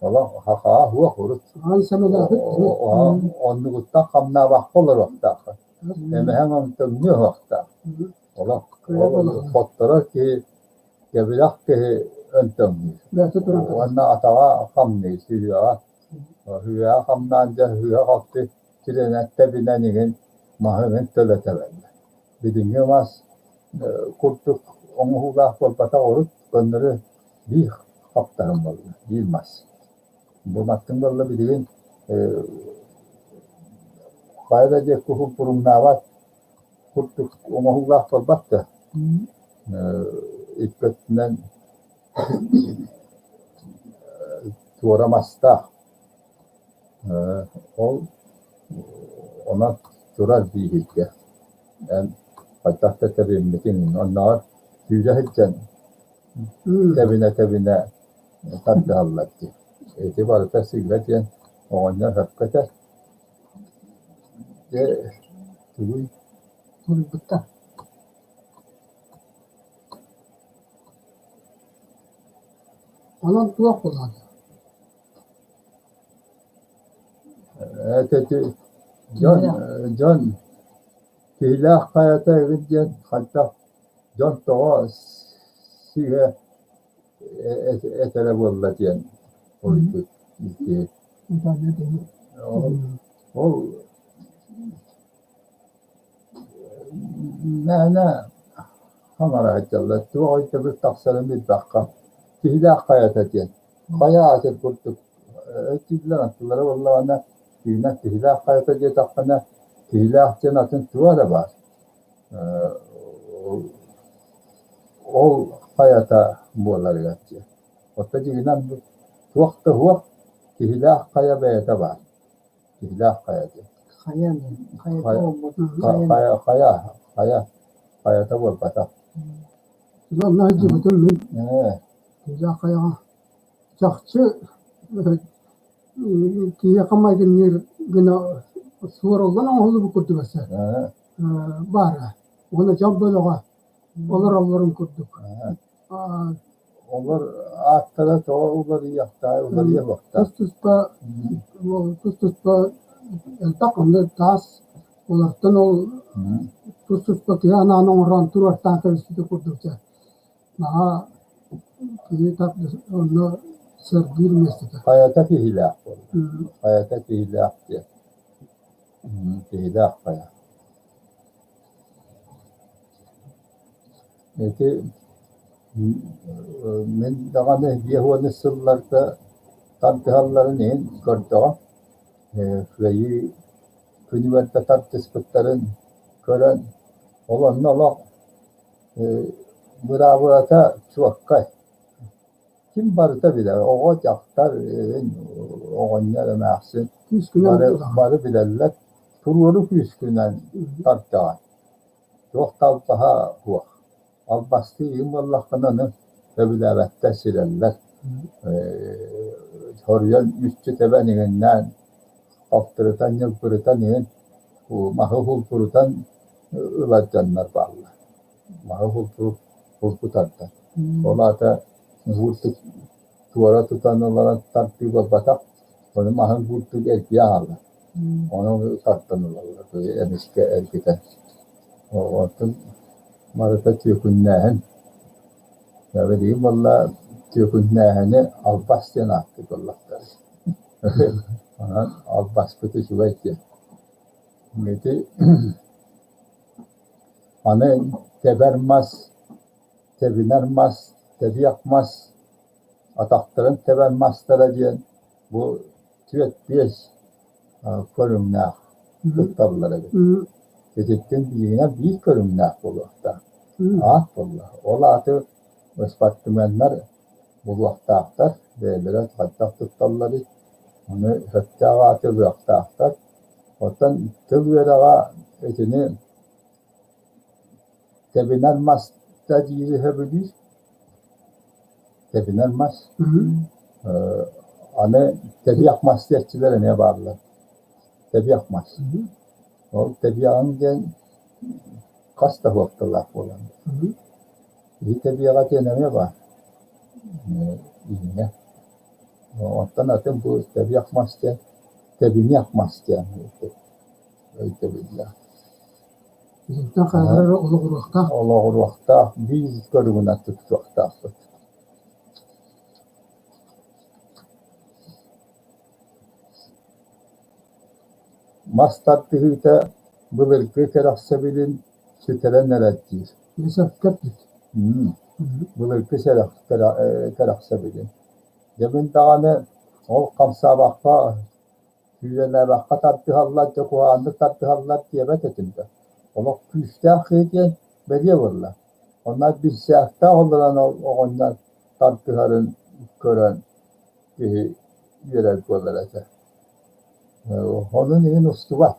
олох хахаа суох урут. Оннугуттан хамнаабакка олоруохтааххын. Эмэһэҥ онтоҥнуо суохтаах. Олох хотторор киһи, кэбирэх киһи өнтөҥнүүр. Уонна атаҕа хамныыр, сүһүөҕэ Ыһыаҕа хамнаан дьэ ыһыах алты тирэнэн тэбинэн иҥин маһын төлө тэбэллэр. Билиҥҥи мас курдук оҥоһуулаах буолбатах урут көннөрү биир хаптаһын буолла, биир мас. Бу маттыҥ буолла билигин хайа да диэки куһун буруҥнаабат курдук оҥоһуулаах буолбат да икки өттүнэн туора мастаах. Ол онон турар бииһиргэ. Эн хайдах да тэбиммитиҥ, оннооҕор сүүрэ сылдьан тэбинэ-тэбинэ тардыһаллар дии. Ити барыта сыыһа диэн оҕонньор сөпкө этэр. Дьэ, тугуй? Суруйбуттар. Онон туох буолаҕый? Ити дьон дьон киһилээх хайата эбит диэн хайдах дьон тоҕо сыыһа этэрэ буолла диэн уруйбут киһи. Ол мээнэ хаҥара сылдьаллар, туох өйдөбүл тахсарын билбэххэ, киһилээх хайата диэн, хайа аатын курдук өйдүүллэр, аттылара буоллаҕына, тыынан киһилээх хайата диэтэххинэ, киһилээх диэн атын туох эрэ баар. Ол хайата буоларыгар диэн. Оттон дьиҥинэн туох да суох, киһилээх хайа бэйэтэ баар. Киһилээх хайа диэн. Хайа хайата буолбатах. Хайа, хайа, хайа, хайата буолбатах. Онно сылдьыбытым мин. Киһилээх хайаҕа чахчы киһиэхэ майгынныыр гына суоруллан оҥоһуллубут курдук өссө баара. Уонна дьон бөлөҕө олороллорун курдук. Олор ааттара тоҕо уларыйыахтаах, уларыйа суохтаах. Тус-туспа тус-туспа элбэх онно таас олортон ол. Тус-туспа киһи анаан оҥорон туруортаан кэбиспитэ курдук дьэ наһаа киһи онно сэргиир миэстэтэ. Хайата киһилээх буолла. Хайата киһилээх диэн. Киһилээх хайа. Ити мин даҕаны 50 сылларга тардыһалларын иһин көрдөҕүм. Кыайыы күнүгэр да тардыспыттарын көрөн, ол онно олох быраабылата чуоккай. Ким барыта билэр, оҕо, дьахтар, оҕонньор, эмээхсин бары, бары билэллэр. Туруору күүскүнэн тардаҕын. Туох да албаһа суох. Албастыы игин буоллаххына ону сөбүлээбэттэр, сирэллэр. Соруйан мүччү тэбэн игиннээн, халтырытан, ньылбырытан игин маһы булгурутан ылар дьоннор бааллар. Маһы булгу тардар. Ол аата буурдук туора тутан ылан тардыы буолбатах, ону маһын буурдук эргийэ аҕалар. Ону тардан ылаллар, эмискэ эргитэн. Оттон барыта түөкүннээһин. Билигин буолла түөкүннээһини албас диэн ааттыыр буоллахтара. Онон албаспыт үчүгэй диэн. Ити аны тэбэр мас, тэбинэр мас, тэбиэх мас, атахтарын тэбэр мастара диэн бу түөрт-биэс көрүҥнээх тутталлар эбит. Ититтэн бииринэн биир көрүҥнээх буолуохтаах. Аат буолла. Ол ааты ыспартыменнар булуохтаахтар, бэйэлэрэ хайдах тутталларый, ону сөптөөх ааты ылыахтаахтар. Оттон тыл үөрэҕэ итини тэбинэр мас да диири сөбүлүүр. Тэбинэр мас. Аны тэбиэх мас диэччилэр эмиэ бааллар. Тэбиэх мас. Ол тэбиэҕиҥ диэн хас да суолталаах буолан. Киһи тэбиэҕэ диэн эмиэ баар. Ииҥҥэ. Оттон атын бу тэбиэх мас диэн тэбиниэх мас диэн өйдөбүллээх. Итинтэн хайалара эрэ олоҕуруохтаах. Олоҕуруохтаах, биир көрүҥүнэн туттуохтаахпыт. Мас тардыһыыта былыргы кэрэхсэбилин сүтэрэн эрэр диир. Сөпкө эппит. Былыргы кэрэхсэбилин. Дьэ мин даҕаны ол хамсаабакка Сүүрэлээбэххэ тардыһаллар, дьэ куһаҕаннык тардыһаллар диэбэт этим да. Олох күүстээх киһи диэн бэлиэ буолла. Онно бирсээхтээх олорон ол оҕонньор тардыһарын көрөн киһи үөрэр буолар этэ. Онон иһин устубат.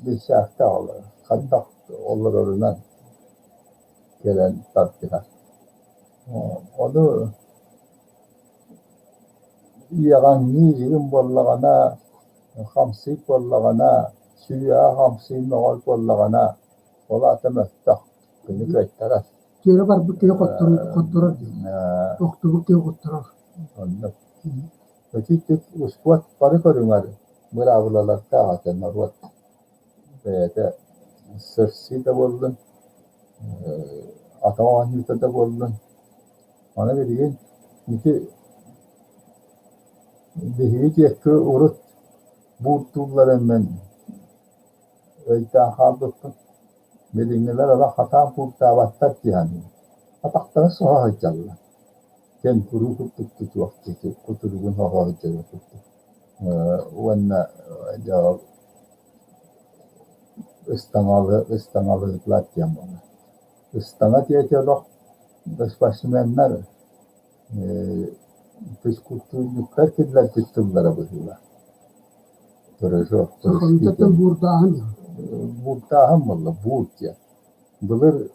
Бирсээхтээх олорор. Хайдах олорорунан кэлэн тардыһар. Ону Иэҕэҥниир игин буоллаҕына, хамсыыр буоллаҕына, сүрүөҕэ хамсыыр мөҕөр буоллаҕына, ол аата мөлтөх, кини кыайтарар. Тиэрэ барбыт киһи хотторор диэн. Охтубут киһи хотторор. Оннук. Итинник успуорт бары көрүҥэр быраабылалардаах этэ норуот бэйэтэ сырсыы да буоллун, атах оонньуута да буоллун. Аны билигин ити биһиги диэки урут буурдуулларын мин өйдөөн хаалбыппын. Билиҥҥилэр олох хатаан буурдаабаттар дии саныыбын. Атахтарын соһо сылдьаллар. Кенгуру курдук тутуох кутуругун соһо сылдьар курдук. Уонна дьэ ол ыстаҥалы ыстаҥалыыллар диэн буолар. Ыстаҥа диэки олох спортсменнар физкультурниктар киллэрбит тыллара быһыылаах. Прыжок, Сахамытыттан буурдааһын Буурдааһын буолла, буур диэн. Былыр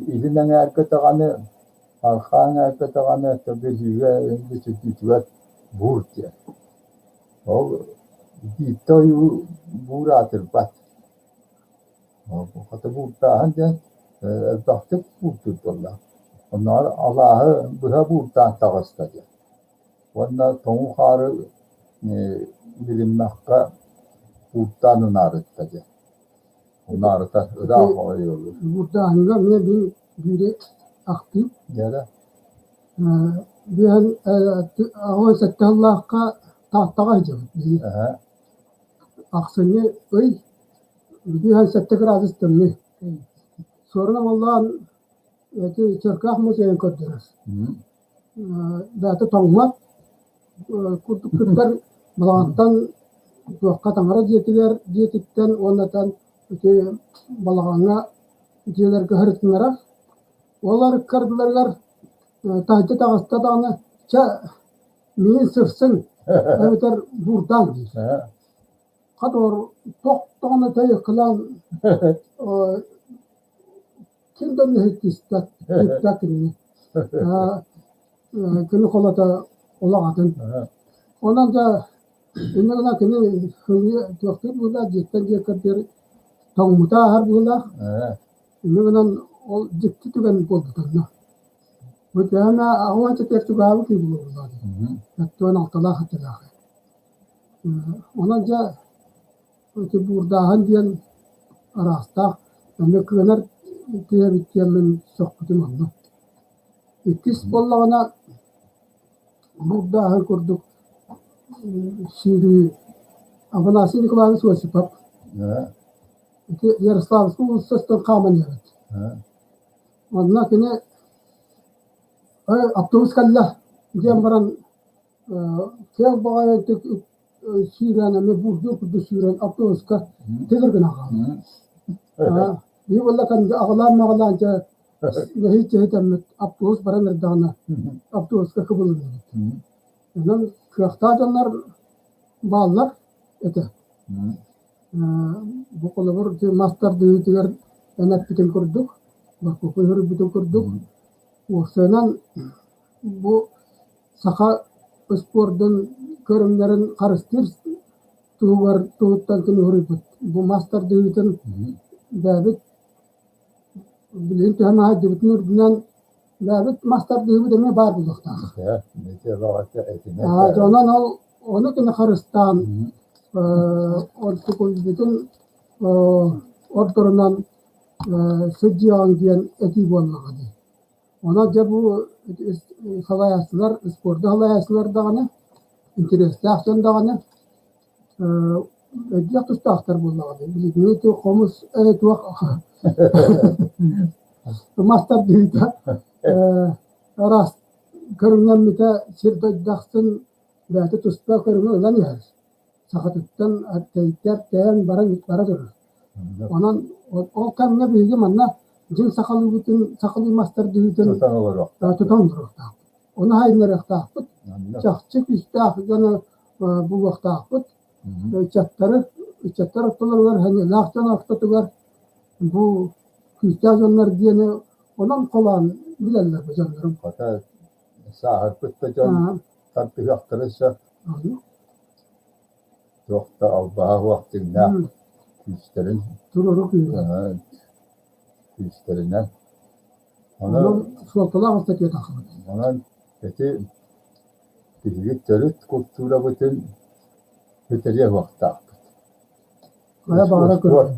илин эҥээргэ даҕаны, арҕаа эҥээргэ даҕаны Бүлүүгэ бүтүннүүтүгэр буур диэн. Ол биирдэ ойуу буур аатырбат. Хата буурдааһын диэн элбэхтик буурдуур буолла. Оннооҕор алааһы быһа буурдаан таҕыста диэн. Уонна тоҥуу хаары билиммэххэ буурдаан унаарытта диэн. Унаарыта ыраах ойуулуур. Буурдааһыҥҥа эмиэ мин биири ахтыым. Дьэ Биһэн 87 сыллаахха Тааттаҕа сылдьабыт биһиги. Ахсынньы ый 57 градус тымныы. Суорун Омоллоон ити Чөркөөх музейын көрдөрөр. Бэйэтэ тоҥмот курдук кыттар балаҕантан туохха таҥара дьиэтигэр дьиэтиттэн уонна ити балаҕаҥҥа дьиэлэргэ сырытыннарар. Ол ыккардыларыгар таһырдьа таҕыста даҕаны чэ миигин сырсыҥ эбэтэр буурдаан диир. Хатор тохтоҕуна тэйэккэлээн ким да мэһэйдиспэт, ыыппат кинини. Кини холото олох атын. Онон да инньэ гынан кини сылгы туохтуур быһыылаах, дьиэттэн дьиэ көрдүөр тоҥмута ааһар быһыылаах. Инньэ гынан ол дьикти түгэн буолбута онно. Бу төһө аҕыйах чэппиэр чугаһаабыт киһи буолуо дии. 76-лаах этилээх. Онон дьэ ити буурдааһын диэн араастаах эмиэ кыанар киһи эбит диэммин сөхпүтүм онно. Иккис буоллаҕына буурдааһын курдук сүүрүү Афанасий Николаевич Осипов ити Ярославскай уулуссаттан хааман иһэбит. Онно кини автобус кэллэ диэн баран киэҥ баҕайытык сүүрэн эмиэ буурдуу курдук сүүрэн автобуска тилир гынан хаалла. Биһи буолла кэнники аҕылаан-маҕылаан дьэ нэһииччэ ситэммит автобус баран эрдэҕинэ автобуска кыбылынныбыт. Онон кыахтаах дьоннор бааллар этэ. Бу холобур мас тардыһыытыгар эн эппитин курдук, Баркуку суруйбутун курдук, уопсайынан бу саха спордун көрүҥнэрин харыстыыр туһугар туһуттан кини суруйбут. Бу мас тардыһыытын бэйэбит билигин төһө маһайдыбытын үрдүнэн бэйэбит мас тардыһыыбыт эмиэ баар буолуохтаах. Онон ол ону кини харыстаан онтукуйбутун ордорунан сылдьыаҕыҥ диэн этии буоллаҕа дии. Онон дьэ бу салайааччылар, спорду салайааччылар даҕаны, интэриэстээх дьон даҕаны өйдүөх тустаахтар буоллаҕа дии. Билигин ити хомус ээ туох мас тардыыта араас көрүҥнэммитэ сир дойду ахсын бэйэтэ туспа көрүҥү ылан иһэр. Сахатыттан тэйдэр тэйэн баран бара турар. Онон ол кэмҥэ биһиги манна дьиҥ сахалыыбытын, сахалыы мас тардыһыытын Тутан олоруохтаах. тутан олоруохтаахпыт. Ону хайыннарыахтаахпыт. Чахчы күүстээх дьону булуохтаахпыт. Ыччаттары, ыччаттар ортолоругар, сэниэлээх дьон ортотугар бу күүстээх дьоннор диэни онон холоон билэллэр бу дьоннорум. Хата сааһырбыт да дьон тардыһыахтарын сөп. Туох да албаһа суох дьиҥнээх күүстэрин Туруору күүһүнэн. күүстэринэн. Онон суолталаах ыстатыйа тахсыбыт. Онон ити биһиги төрүт култуурабытын сүтэриэ суохтаахпыт. Хайа баҕара Успуорт,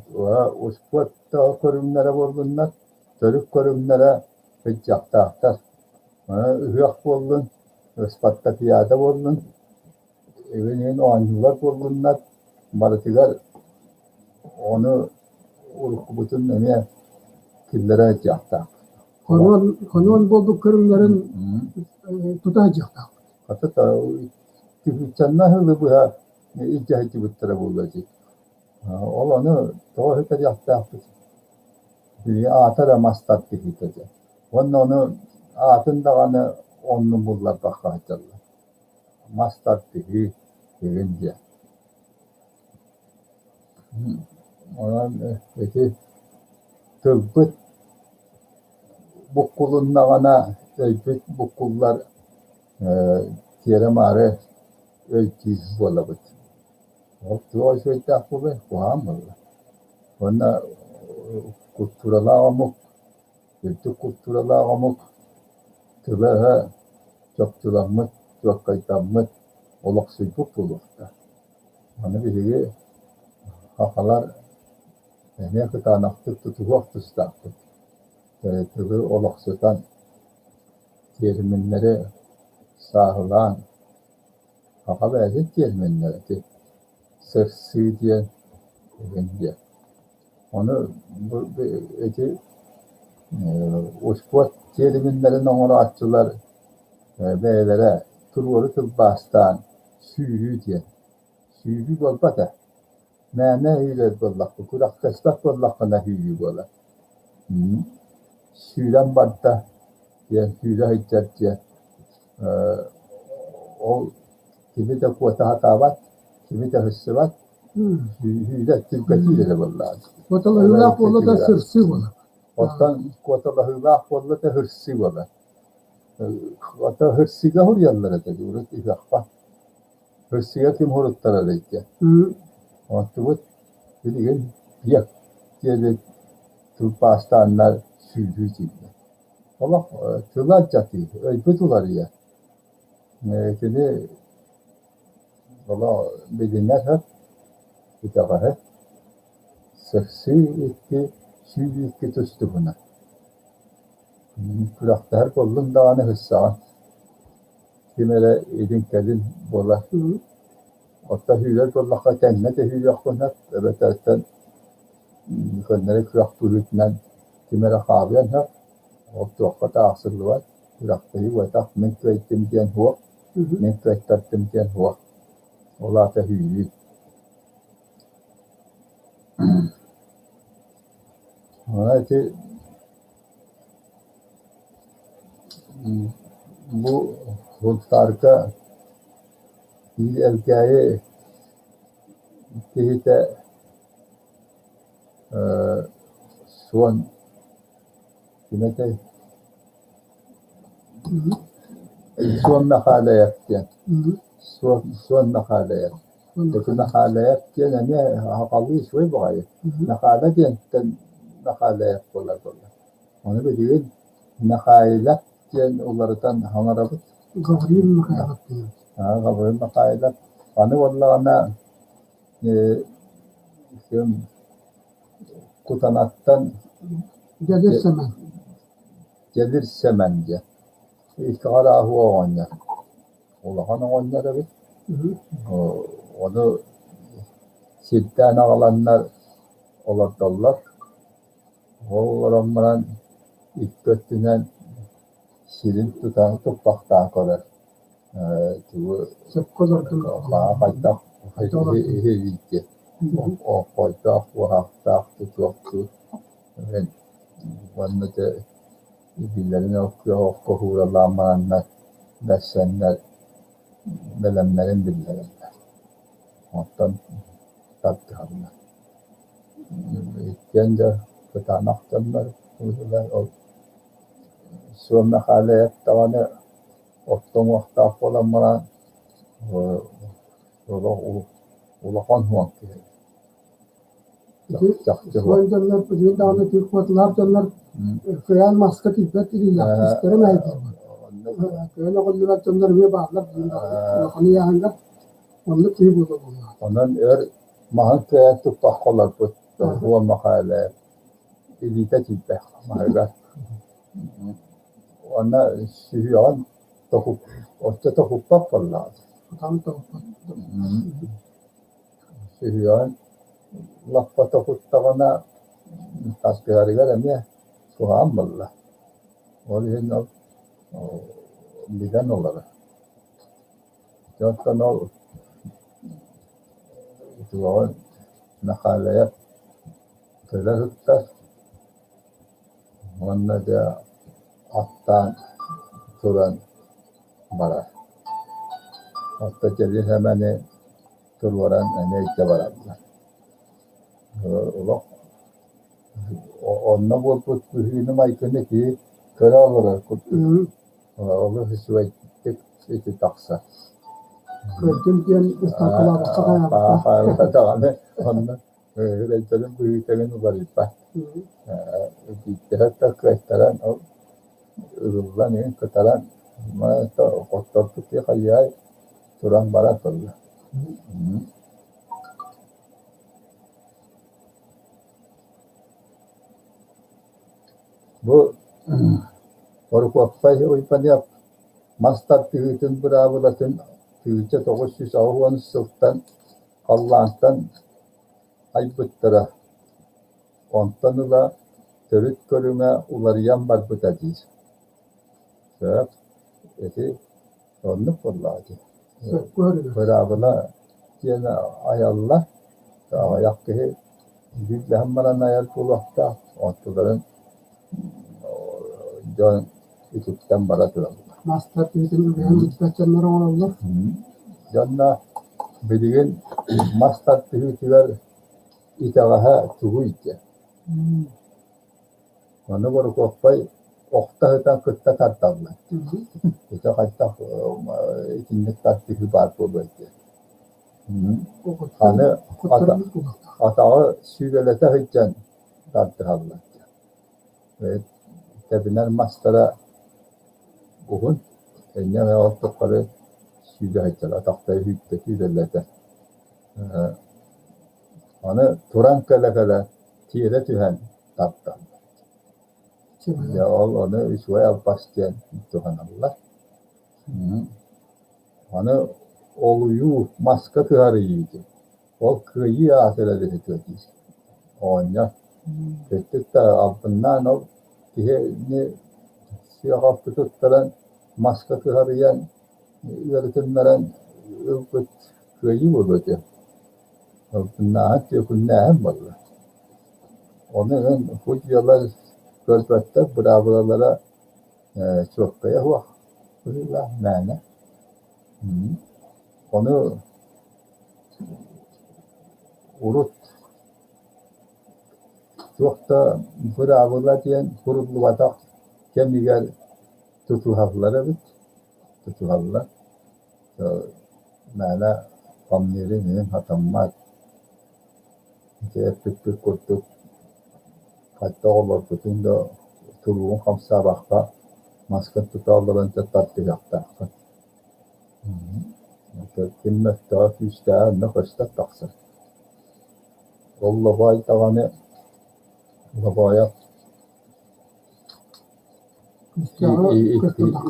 успуорт көрүҥнэрэ буоллуннар, төрүт көрүҥнэрэ сылдьыахтаахтар. Ыһыах буоллун, ыспартакыйаада буоллун, эбин оонньуулар буоллуннар, барытыгар ону уруккубутун эмиэ киллэрэ сылдьыахтаах. Хонуон, хонуон буолбут көрүҥнэрин тута сылдьыахтаахпыт. Хата тыһыынчаннан сылы быһа илдьэ сылдьыбыттара буолуо дии. Ол ону тоҕо сүтэриэхтээхпит? Били аата эрэ мас тардыһыыта диэн. Уонна ону аатын даҕаны оннун булларбакка сылдьаллар. Мас тардыһыы игин диэн. Онон ити тылбыт буккулуннаҕына өйбүт буккуллар тиэрэ-маары өйдүүр буолабыт. Ол туох үчүгэйдээх буолуой, куһаҕан буолла. Уонна култууралаах омук, үрдүк култууралаах омук тыла-өһө чопчуламмыт, чуолкайдаммыт, олохсуйбут буолуохтаах. Аны биһиги сахалар. Эмиэ кытаанахтык тутуһуох тустаахпыт. Тылы олохсутан, тиэрминнэри сааһылаан, саха бэйэтин тиэрминнэрэ ити сырсыы диэн эҥин диэн. Ону бу ити успуорт тиэрминнэрин оҥорооччулар бэйэлэрэ туруору тылбаастаан сүүрүү диэн. Сүүрүү буолбат ээ. Мээнэ үүрэр буоллахха, күрэхтэспэт буоллаххына үүрүү буолар. Сүүрэн барда диэн сүүрэ сылдьар диэн ол кими да куота сатаабат, кими да сырсыбат, сүүрэр түргэтиир эрэ буоллаҕа. Куоталаһыылаах буолла да сырсыы буолар. Оттон куоталаһыылаах буолла да сырсыы буолар. Оттон сырсыыга суруйаллар этэ урут ыһыахха. Россия ким уруттарар эйгэ. Онтубут билигин биэк диэри тылбаастааннар сүүрүү тиийдэ. Олох тыла алдьатыы, өйбүт уларыйар. Итини олох билинэр сөп, итэҕэһэ. Сырсыы икки, сүүрүү икки тус-туһунан. Күрэхтэһэр буоллуҥ даҕаны сырсаҕын. Ким эрэ илин-кэлин буолар. Оттон сүүрэр буоллахха тэҥҥэ да сүүрүөххүн сөп, эбэтэр көннөрү күөх быһыытынан ким эрэ хаалыан сөп. Ол туохха да аахсыллыбат, күрэхтэһии буотах, мин кыайдым диэн суох, мин кыайтардым диэн суох. Ол аата сүүрүү. Онон ити Бу Сунтаарга биир Элгээйи киһитэ Суон ким этэй Суон Мэхээлэйэп диэн Суон Суон Мэхээлэйэп Ити Мэхээлэйэп диэн эмиэ сахалыы үчүгэй баҕайы Мэхээлэ диэнтэн Мэхээлэйэп буолар буолла Ону билигин Михайлов диэн уларытан саҥарабыт. Гаврил Михайлов диэн. Аа, Гаврил Михайлов. Аны буоллаҕына ким Кутанаттан Дьэлир Сэмэн. Дьэлир Сэмэн диэн. Икки харааһы оҕонньор. Улахан оҕонньор эбит. Ону сирдээн аҕаланнар олордоллор. Ол олорон баран икки өттүнэн сирин тутан туппахтаан көрөр тугу Сөпкө олордум. хайдах иһилииргэ оҥхойдоох, уоһахтаах тутуохтуу уонна дьэ илиилэрин окко ууралаан бараннар бэрсэннэр бэлэмнэрин биллэрэллэр. Оттон тардыһаллар. Иккиэн да кытаанах дьоннор быһыылар ол Суон Мэхээлэйэп даҕаны орто уҥуохтаах буолан баран олох улахан уон киһи. Чахчы Суон дьоннор билигин даҕаны тыыр куоталаах дьоннор кыайан маска тиийбэт илиилээх истэрэ мэһэйдиир. Кыайан оҕоллубат дьоннор эмиэ бааллар билигин даҕаны улахан ыйааһыҥҥа оннук киһи буолуо буоллаҕа. Онон өр маһын кыайан туппакка олорбут Уон Мэхээлэ илиитэ тиийбэх маһыгар. Уонна сүһүөҕүн токуп оччо токуппат буоллаҕа. Атаҕын токуппат. Сүһүөҕүн лаппа токуттаҕына тардыһарыгар эмиэ куһаҕан буолла. Ол иһин ол билэн олорор. Дьэ оттон ол туоҕун Мэхээлэйэп кэлэ сыттар уонна дьэ аттаан туран барар. Оттон Дьэлис эмэни туруоран эмиэ илдьэ бараллар. Олох онно буолбут быһыыны-майгыны киһи көрө олорор курдук. Олус үчүгэйдик ити тахсар. Кыайдым диэн ыстаакалаабакка хайаабакка. Хаайбата даҕаны онно үрэйдэрин быһыытын уларыйбат. Биирдэрэ да кыайтаран ол ылыллан иһин кытаран хотторбут хайыай туран бара турла. Бу Борукуоппай Уйбаныап мас тардыһыытын быраабылатын 1980 сылтан халлаантан айбыттара, онтон ыла төрүт көрүҥэ уларыйан барбыта диир. Сөп, ити оннук буоллаҕа дии. Быраабыла диэн айаллар, аҕыйах киһи дьүүллэһэн баран айар буолуохтаах, онтуларын дьон үтүктэн бара тураллар. Мастар тиитин үгэһин билбэт дьоннор оҥороллор. Дьонно билигин мас тардыһыытыгар итэҕэһэ тугуй диэн. Ону Борукуоппай охто сытан кытта тардаллар. Ити хайдах итинник тардыһыы баар буолуой диэн. Аны атаҕы сүүрэлэтэ сылдьан тардыһаллар диэн. Тэбинэр мастара уһун, инньэ ол тухары сүүрэ сылдьар, атахтара сүүрдэ сүүрэлэтэ. Аны туран кэлэ-кэлэ тиэрэ түһэн тардаллар. Дьэ ол ону үчүгэй албас диэн туһаналлар. Аны олуйуу, маска кыһарыйыы диэн. Ол кыайыы аатырар үһү диир оҕонньор. Кырдьык да албыннаан ол киһини сыаҕалты туттаран маска кыһарыйан ыарытыннаран ылбыт кыайыы буолуо этэ. Албыннааһын, түөкүннээһин буолла. Ону эн судьуйалар көрбөттөр, быраабылалара чуолкайа суох быһыылаах мээнэ. Ону урут туох да быраабыла диэн суруллубатах кэмигэр тутуһаллар эбит, тутуһаллар. Мээнэ хамныырын иһин сатаммат. Ити эппиппит курдук хайдах олорбутуҥ да тулугун хамсаабакка маскын тута олорон дьэ тардыһыахтааххын. Ким мөлтөҕө күүстээҕэ онно көстөн тахсар. Ол лобоой даҕаны лобоойо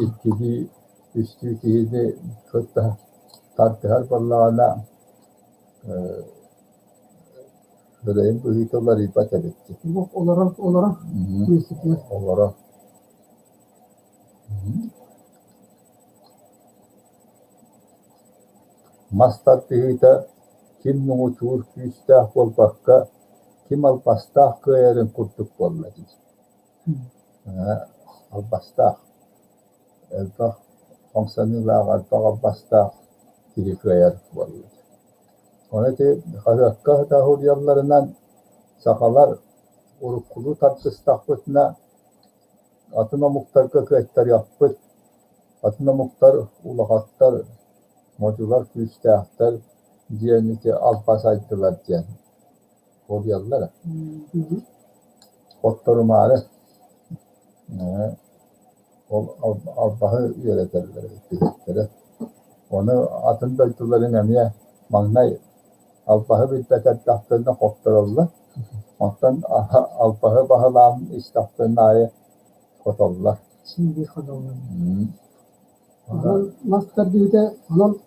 иккилии үстүү киһини кытта тардыһар буоллаҕына Бэрэйин быһыыта уларыйбат эбит дии. Олорор, олорор, миэстэтигэр. Олорор. Мас тардыһыыта ким муҥутуур күүстээх буолбакка, ким албастаах кыайарын курдук буолла дии. Албастаах. Элбэх хамсаныылаах, элбэх албастаах киһи кыайар буолла. Ону ити хаһыакка суруйалларынан сахалар уруккулуу тардыстахпытына атын омуктарга кыайтарыахпыт, атын омуктар улахаттар, модьулар күүстээхтэр диэн ити албас айдылар диэн суруйаллара. Хотторумаары Ол албаһы үөрэтэллэр эбит Ону атын дойдуларын эмиэ маҥнай албаһы билбэт эрдэхтэринэ хоттороллор, онтон албаһы баһылаан истэхтэрин аайы хотоллор. Син биир хотоллор. Онон мас тардыыта, онон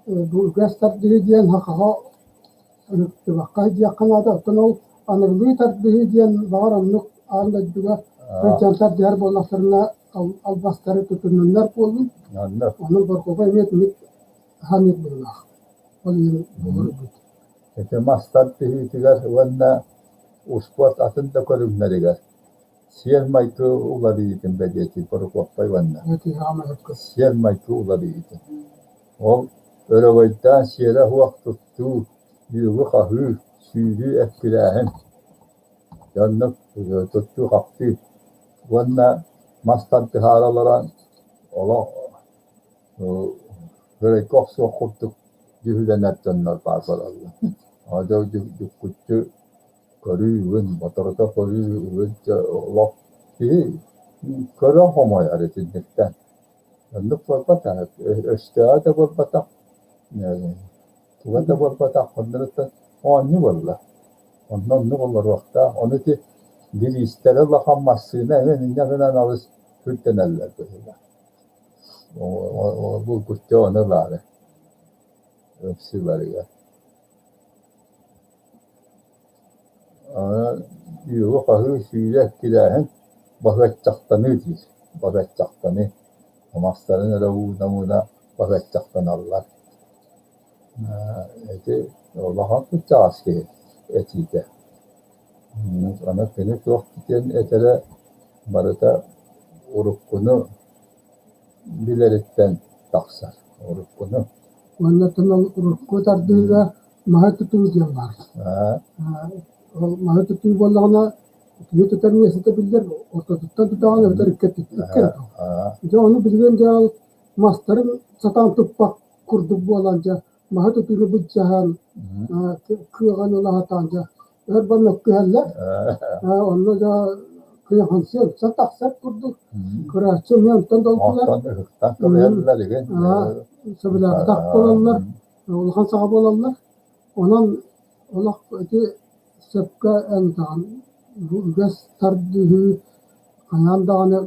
бу үгэс тардыһыы диэн сахаҕа Ыһыктыбакка диэххэ наада, оттон ол аныгылыы тардыһыы диэн баҕар оннук аан дойдуга сылдьан тардыһар буоллахтарына албастары тутуннуннар буоллун. Онон Боркуга эмиэ түмүк ханыыр быһыылаах. Ол иһин олорбут. Ити мас тардыһыытыгар уонна успуорт атын да көрүҥнэригэр сиэр-майгы уларыйыытын бэлиэтиир Борокуоппай уонна сиэр-майгы уларыйыытын. Ол өрөгөйдөөн сиэрэ суох туттуу, үөгү-хаһыы, сүүрүү эккирээһин, дьоннук туттуу-хаптыы уонна мас тардыһаары олорон олох өрөйгө охсуох курдук дьүһүлэнэр дьоннор баар буолаллар. Дьүккүччү көрүү үгүн, боторута көрүү үгүн олох киһи көрө хомойор итинниктэн. Оннук буолбатах, өстөөҕө да буолбатах, туга да буолбатах, оннуруттан оонньуу буолла. Онно оннук олоруохтаах. Ону ити Бириистэрэ улахан массыына эҥин инньэ гынан алыс күрдэнэллэр быһыылаах. Булгуччу ону ылаары ыпсыыларыгар. Онон үөҕү-хаһыы сүүрэ эккирээһин баһыаччахтаныы диир, баһыаччахтаныы. Мастарын эрэ ууна-ууна баһыаччахтаналлар. Ити улахан кырдьаҕас киһи этиитэ. Аны кини туох диэн этэрэ барыта уруккуну билэриттэн тахсар, уруккуну. Уонна оттон ол урукку тардыыга маһы тутуу диэн баар. Ол маһы тутуу буоллаҕына, киһи тутар миэстэтэ биллэр, ортотуттан тутаҕын эбэтэр икки икки эрэ. Дьэ ону билигин дьэ ол мастарын сатаан туппат курдук буолан дьэ маһы тутууну былдьаһан, кыаҕын ыла сатаан дьэ өр ба мөккүһэллэр. Онно дьэ кыйахансыан тахсар курдук кырааччы эмиэ онтон долгулар. Сөбүлээбэтэх буолаллар, улахан саҕа буолаллар. Онон олох ити сөпкө эн даҕаны бу үгэс тардыһыы хайаан даҕаны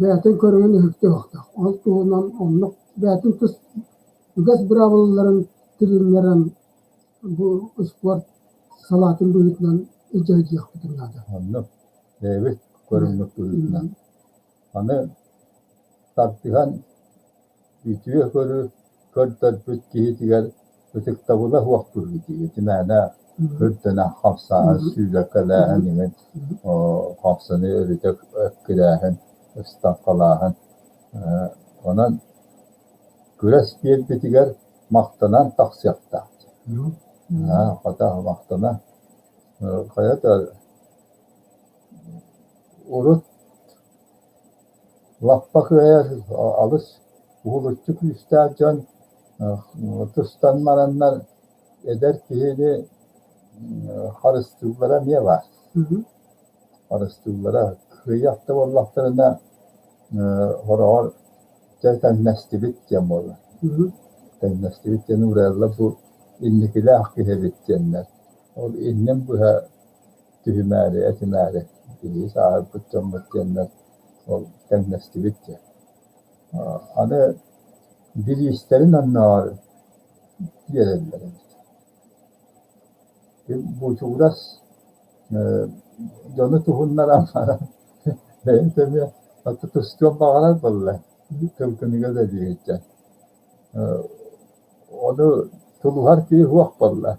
бэйэтин көрүҥүн үһүктүөхтээх. Ол туһунан оннук бэйэтин тус үгэс быраабылаларын тилиннэрэн бу успуорт салаатын быһыытынан илдьэ сылдьыахпытын наада. Оннук бэйэбит көрүҥмүт быһыытынан. Аны тардыһан үтүө көрү көрдөрбүт киһитигэр ытыктабыла суох быһыы дии. Ити мээнэ үрдэнэн хамсааһын, сүүрэкэлээһин иҥин хамсаныы өрүтэ эккирээһин, ыстаҥхалааһын. Онон күрэс биэрбитигэр махтанан тахсыахтаах. Хата махтана. Хайа да урут Лаппа кыайар алыс уһулуччу күүстээх дьон тустан бараннар эдэр киһини харыстыыллара эмиэ баар. Харыстыыллара кыайыах да буоллахтарына хороҕор дьэ тэҥнэстибит диэн буолар. Тэҥнэстибит диэн уурайаллар бу инникилээх киһи эбит диэннэр. Ол иннин быһа түһүмээри, этимээри биһиги сааһырбыт дьоммут диэннэр ол тэҥнэстибит диэн. Аны бириистэрин оннооҕор биэрэллэр эбит. Бучугурас дьону туһуннаран баран бэйэтэ эмиэ тустуон баҕарар буолла тылгыныга үлэлииһиччэ. Ону тулуһар киһи суох буолла.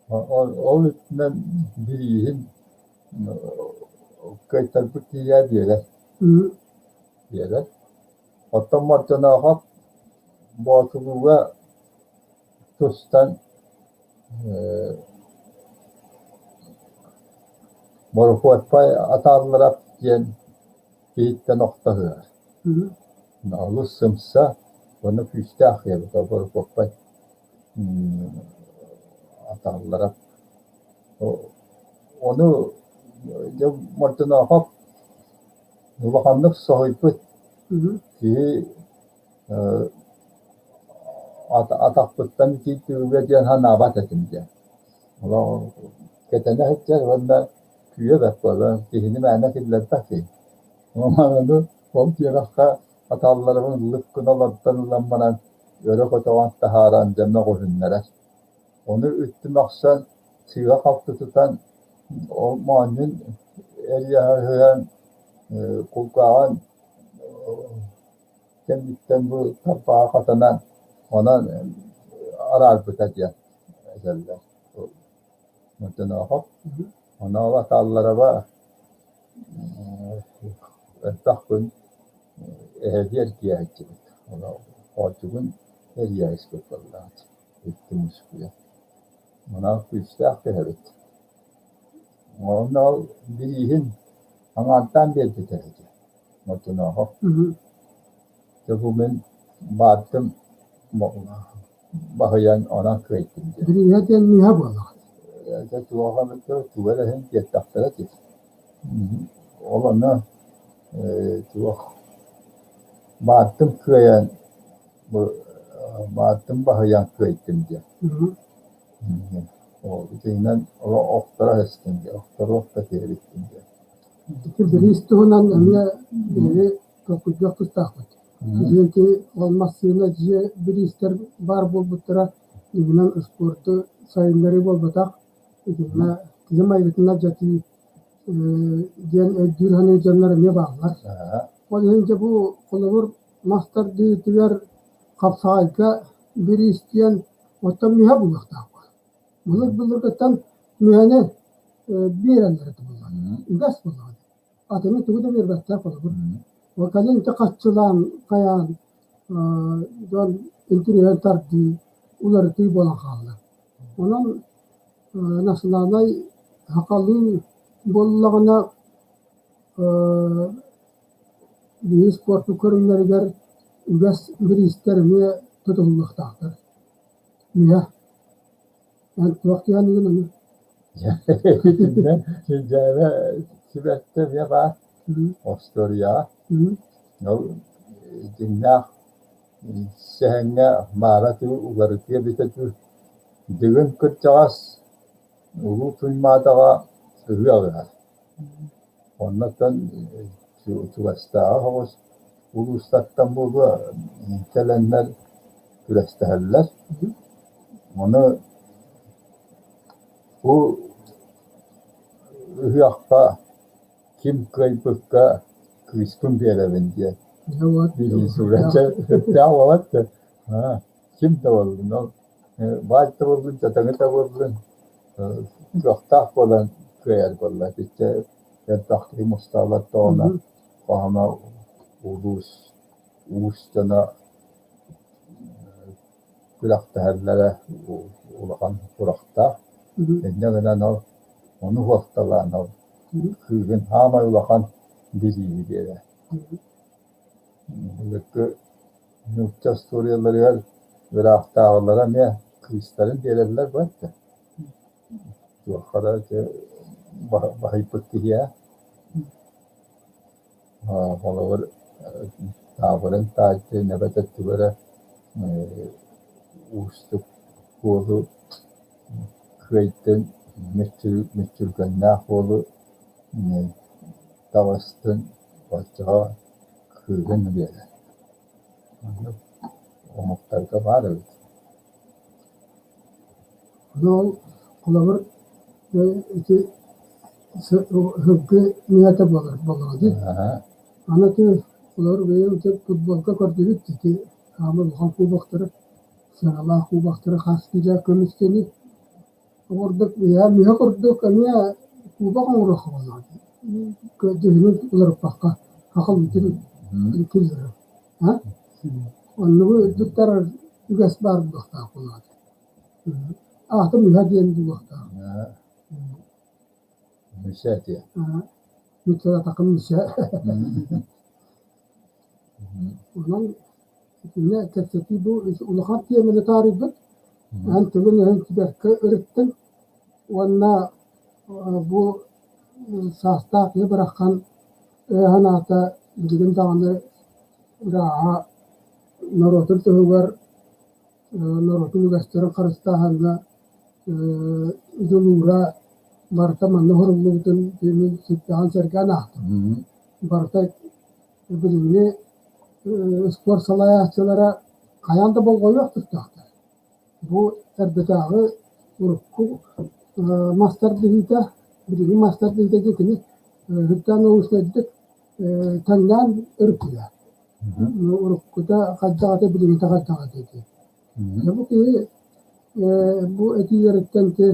Ол үрдүнэн бирииһин кыайтарбыт киһиэхэ биэрэр. Биэрэр. Оттон Мордьоноохоп Боотулууга тустан Борукуотпай Атаалларап диэн киһиттэн охто сыһар. Олус сымса уонна күүстээх киһи эбит Борукуоппай атааллара. Ону дьэ Мордуноохоп улаханнык соһуйбут киһи атахпыттан итиитүүгэ диэн санаабат этим диэн. Кэтэнэ сылдьар уонна күүһэ бэрт буолан киһини мээнэ киллэрбэт киһи. Ону ол диэтэххэ атаалларбын лып гына олордон ылан баран өрө көтөҕөн таһааран дьэ мөҕүһүннэрэр. Ону үттү мөхсөн, сыыһа-халты тутан, ол моонньун эрийэһэн, кулгааҕын кэнниттэн бу тарбаҕа хатанан, онон араарбыта диэн этэллэр. Мордоноохоп. Ону ол атааллараба элбэх күн эһэлии эргийээччибит. Хоочугун эрийэ испит буоллаҕа икки мускуйа. Онон күүстээх киһи эбит. Онно ол бирииһин аҥаардаан биэрбитэ ити Мордуноохоп. Дьэ бу мин баартым баһыйан онон кыайдым диэн. Бирииһэ диэн миэхэ буоллаҕа. Дьэ туох эмит тугу эрэ иһин тиэртэхтэрэ дии. Ол ону туох баартым кыайан бу баартым баһыйан кыайдым диэн. Итинэн охторо эстин диye, охторуох да диэбиттин диye. Ити бириис туһунан эмиэ биһиги толкуйдуох тустаахпыт. Билигин ол массыына дьиэ бириистэр баар буолбуттара иһинэн спорду сайыннарыы буолбатах, итиннэ киһи майгытын алдьатыы диэн өйдүүр саныыр дьоннор эмиэ бааллар. Ол иһин дьэ бу холобур мас тардыытыгар хапсаҕайга бириис диэн оттон мүһэ булуохтаахпыт. Былыр-былыргыттан мүһэни биэрэллэр этэ буоллаҕа. Үгэс буоллаҕа. Атыны тугу да биэрбэттэр холобур. Ол кэлин ити хаччылаан, хайаан дьон интириэһин тардыы, уларытыы буолан хаалла. Онон национальнай сахалыы буоллаҕына биһиги спорпут көрүҥнэригэр үгэс бириистэр эмиэ тутуһуллуохтаахтар. Мүһэ. Эн туох диэххиний ону? Итиннэ дьээбэ сибэкки эмиэ баар остуоруйаҕа. Ол дьиҥнээх сэһэҥҥэ маара тыы уларытыа эбитэ дуу. Дыгын кырдьаҕас Улуу Туймаадаҕа ыһыах ыһар. Оннуттан чугастааҕы соҕус улуустартан буолуо кэлэннэр күрэстэһэллэр. Ону бу ыһыахха ким кыайбыкка кыыспын биэрэбин диэн сүрдээх уолат ким да буоллун ол баай да буоллун, дьадаҥы да буоллун кыахтаах буолан кыайар буолла. Итиччэ элбэх киһи мустаалаттаҕына хаһана улуус уус дьоно күрэхтэһэллэрэ улахан курахтаах. Инньэ гынан ол ону уһуохталаан ол кыыһын саамай улахан билиини биэрэр. Былыргы нуучча остуоруйаларыгар ыраахтааҕылара эмиэ кыыстарын биэрэллэр буолла. Туохха да ити баһыйбыт киһиэхэ. Холобур, таабырын таайдын эбэтэр тугу эрэ уустук уолу кыайдын, мүччүргэннээх уолу таҕыстын, оччоҕо кыыһын биэрэр. Оннук омуктарга баар эбит. Ол холобур ити сылгы миэтэ буолар буоллаҕа дии. Аны ити холобур быйыл ити футболга көрдүбүт ити хаама улахан кубоктары, сыаналаах кубоктары хас киилэ көмүскэни Курдук үөһэ мүһэ курдук эмиэ кубок оҥоруохха буоллаҕа дии. Дьүһүнүн уларыппакка хахалыытын киллэрэр. А? Оннугу туттарар үгэс баар буолуохтаах буоллаҕа дии. Аата мүһэ диэн буолуохтаах. Мүсэ диэн. Мүсэ мүсэ. Онон итиннэ кэпсэтии бу улахан тиэмэни таарыйбыт. Эн тылын-өһүн бэркэ ырыттыҥ уонна бу саастаах киһи бараххан өйө-санаата билигин даҕаны ырааҕа норуотун туһугар норуотун үгэстэрин харыстааһыҥҥа дьулуура барыта манна уһуруллубутун мин сүрдээҕин сэргээн аахтым. Барыта билиҥҥи спорт салайааччылара хайаан да болҕойуох тустаахтар. Бу эрдэтээҕи урукку мас тардыһыыта, билиҥҥи мас тардыһыыта диэн кини сүрдээх научнайдык тэҥнээн өрүттүлэр. Уруккута хайдах этэ, билиҥҥитэ хайдах этэ диэн. Бу киһи бу этиилэриттэн ити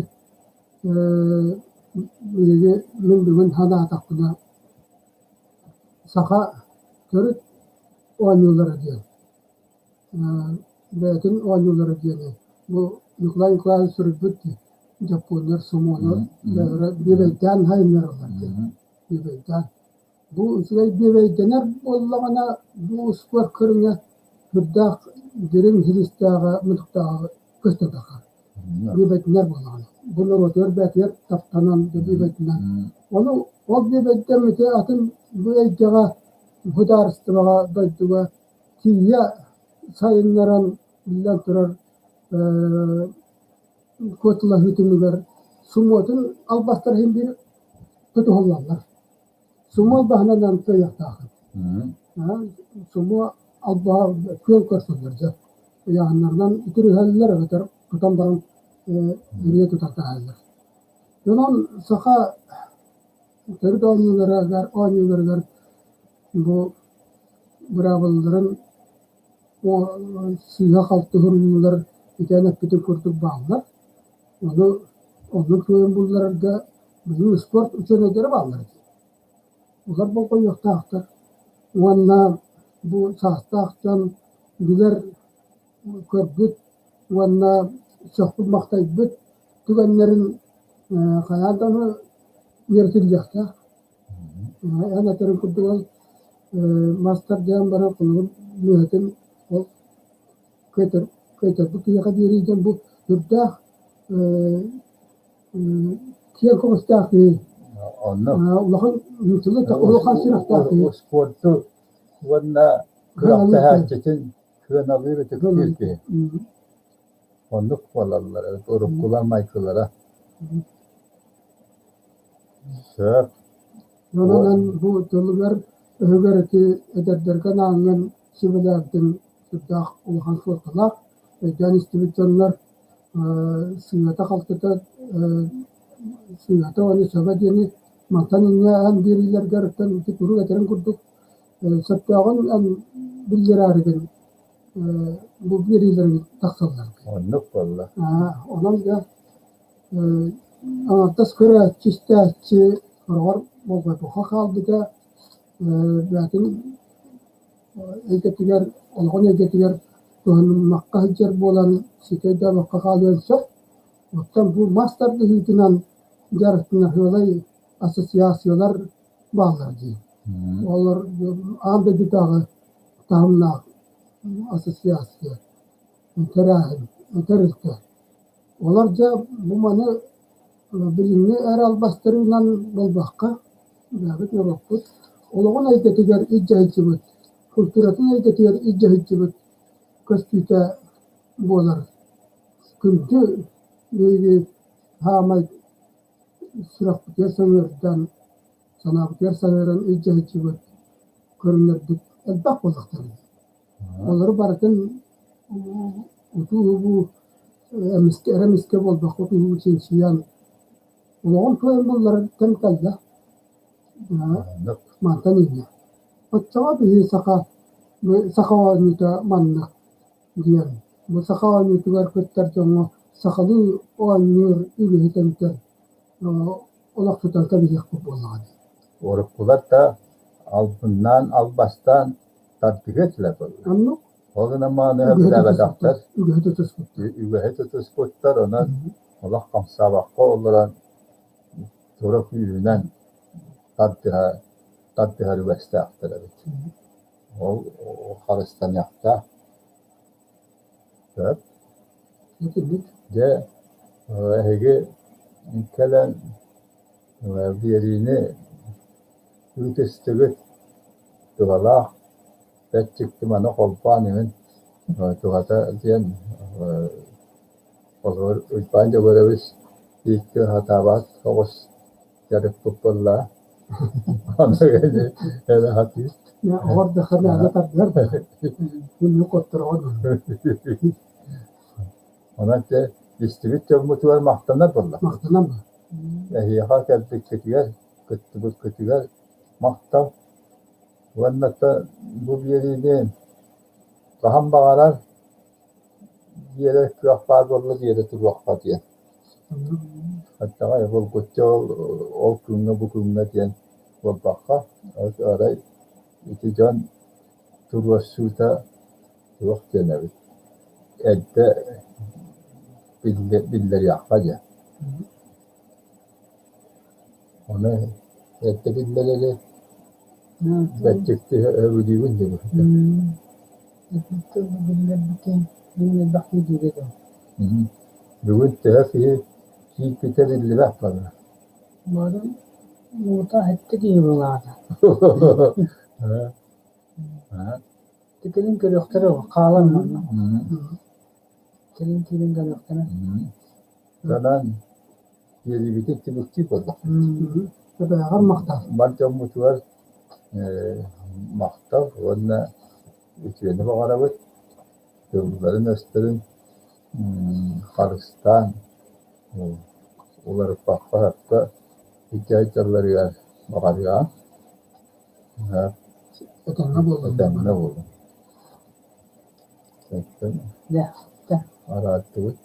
биһиги мин бүгүн санаатахпына саха төрүт оонньуулара диэн бэйэтин оонньуулара диэни бу Николай Николаевич суруйбут дии дьоппуоннар сомуону бэйэлэрэ биэбэйдээн сайыннараллар диэн биэбэйдээн Бу үчүгэй биэбэйдэнэр буоллаҕына, бу успуорт көрүҥэ сүрдээх дириҥ силистээҕэ, мутуктааҕа көстө тахсар. Биэбэйдэнэр буоллаҕына. Бу норуотугар бэйэтигэр таптанан да биэбэйдэнэн. Ону ол биэбэйдэммити атын бу эйгэҕэ, судаарыстыбаҕа, дойдуга тиийэ сайыннаран, биллэн турар, куоталаһыы түмүгэр сумуотун албастар иһин биир тутуһуллаллар. Сумуо албаһынан кыайыахтааххын. Сумуо албаһа күөл көрсөллөр дьэ. Ыйааһыннарынан үтүрүһэллэр эбэтэр тутан баран үрүйэ тутан таһааллар. Онон саха төрүт оонньууларыгар оонньууларыгар бу быраабылаларын сыыһа-халты суруйуулар итээн эппитин курдук бааллар. Ону оннук кыайан булларарга билигин спорт учуонайдара бааллар этэ. Олор болҕойуохтаахтар уонна бу саастаах дьон билэр, көрбүт уонна сөхпүт-махтайбыт түгэннэрин хайаан даҕаны үөрэтиллиэхтээх. Эн этэрин курдук ол мастар диэн баран холобур мүөтүн ол көтөр көтөрбүт киһиэхэ биэрии диэн бу үрдээх киэҥ көҕүстээх киһи Онно улахан улахан сүрэхтээх киһи успуорду уонна күрэхтэһээччитин кыаналыыр ытыктыыр киһи. Оннук буолаллар уруккулар майгылара. Сөп. Онон бу тылыгар өһүгэр ити эдэрдэргэ анаан сүбэлээбитим сүрдээх улахан суолталаах. Өйдөөн истибит дьоннор сыыһата-халтыта сыыһата уонна сөбө диэни мантан инньэ эн биэриилэргэр ити куруук этэрин курдук сөптөөҕүн эн биллэрээригин бу биэриилэрин тахсаллар. Оннук буолла. Онон дьэ аҥардас көрөөччү, истээччи сороҕор болҕойбокко хаалбыта, бэйэтин эйгэтигэр, олоҕун эйгэтигэр туһаныммакка сылдьар буолан ситэ өйдөөбөккө хаалыан сөп. Оттон бу мас тардыһыытынан дьарыктанар сыалай ассоциациялар бааллар дии. Олор аан дойдутааҕы таһымнаах ассоциация, тэрээһин, тэрилтэ. Олор дьэ бу маны билиҥҥи эрэ албастарынан буолбакка, бэйэбит норуоппут олоҕун эйгэтигэр илдьэ сылдьыбыт, культуратын эйгэтигэр илдьэ сылдьыбыт көстүүтэ буолар. Күндү биһиги саамай сүрэхпитигэр сөҥүөрдэн, санаабытыгар саһыаран илдьэ сылдьыбыт көрүҥнэрбит элбэх буоллахтара. Олору барытын утуу-убуу эмискэ эрэ эмискэ буолбакка утуу-убуу чинчийэн олоҕун туойан булларар кэм кэллэ. Мантан инньэ. Оччоҕо биһиги саха саха оонньуута маннык диэн бу саха оонньуутугар кыттар дьоҥҥо сахалыы оонньуур үгэһи тэнитэр олохсутан кэбиһиэхпит буоллаҕа дии. Уруккулар да албыннаан, албастаан тардыһыа этилэр буолла. Оннук. Ол гынан мааны билээбэтэхтэр. Үгэһи тутуспуттар. Үгэһи тутуспуттар, онон олох хамсаабакка олорон тура күүһүнэн тардыһа тардыһар үгэстээхтэр эбит. Ол харыстаныахтаах. Сөп. Итинник. Дьэ, эһиги кэлэн биэриини ыытыстыгыт, туһалаах бэрт дьикти маны холбоон иһин туһата диэн холобур Уйбаан Дьөгүөрэбис бииргэ сатаабат соҕус дьарыкпыт буолла. Ону эрэ сатыыр. Оҕор да ханаана тардыар да күнү хоттороҕун. Онон дьэ истибит дьоммутугар махтанар буолла. Махтанан ба. Эһиэхэ кэлбиккитигэр, кыттыбыккытыгар махтал. Уонна бу биэриини хаһан баҕарар биэрэр кыах баар буолла биэрэ туруохха диэн. Оччоҕо булгуччу ол, ол күҥҥэ бу күҥҥэ диэн буолбакка, арай ити дьон туруорсуута туох диэн эбит, эрдэ биллэриэххэ диэн. Ону эрдэ биллэрэри бэрт өбүлүүбүн диэн Бүгүн төһө киһи киирбитэ биллибэт бары. Бары уута эттэ киһи былаата. Кэлин көрүөхтэрэ хаалан манна. Кэлин киирэн көрүөхтэрэ. Онон биэриибитин түмүктүү буоллахпыт. Эбээҕэр махтал. Бар дьоммутугар махтал уонна үтүөнү баҕарабыт. Тылларын-өстөрүн харыстаан уларыппакка сөпкө илдьэ сылдьалларыгар баҕарыаҕыҥ. Этэҥҥэ буоллун. Этэҥҥэ буоллун. Арааттыбыт.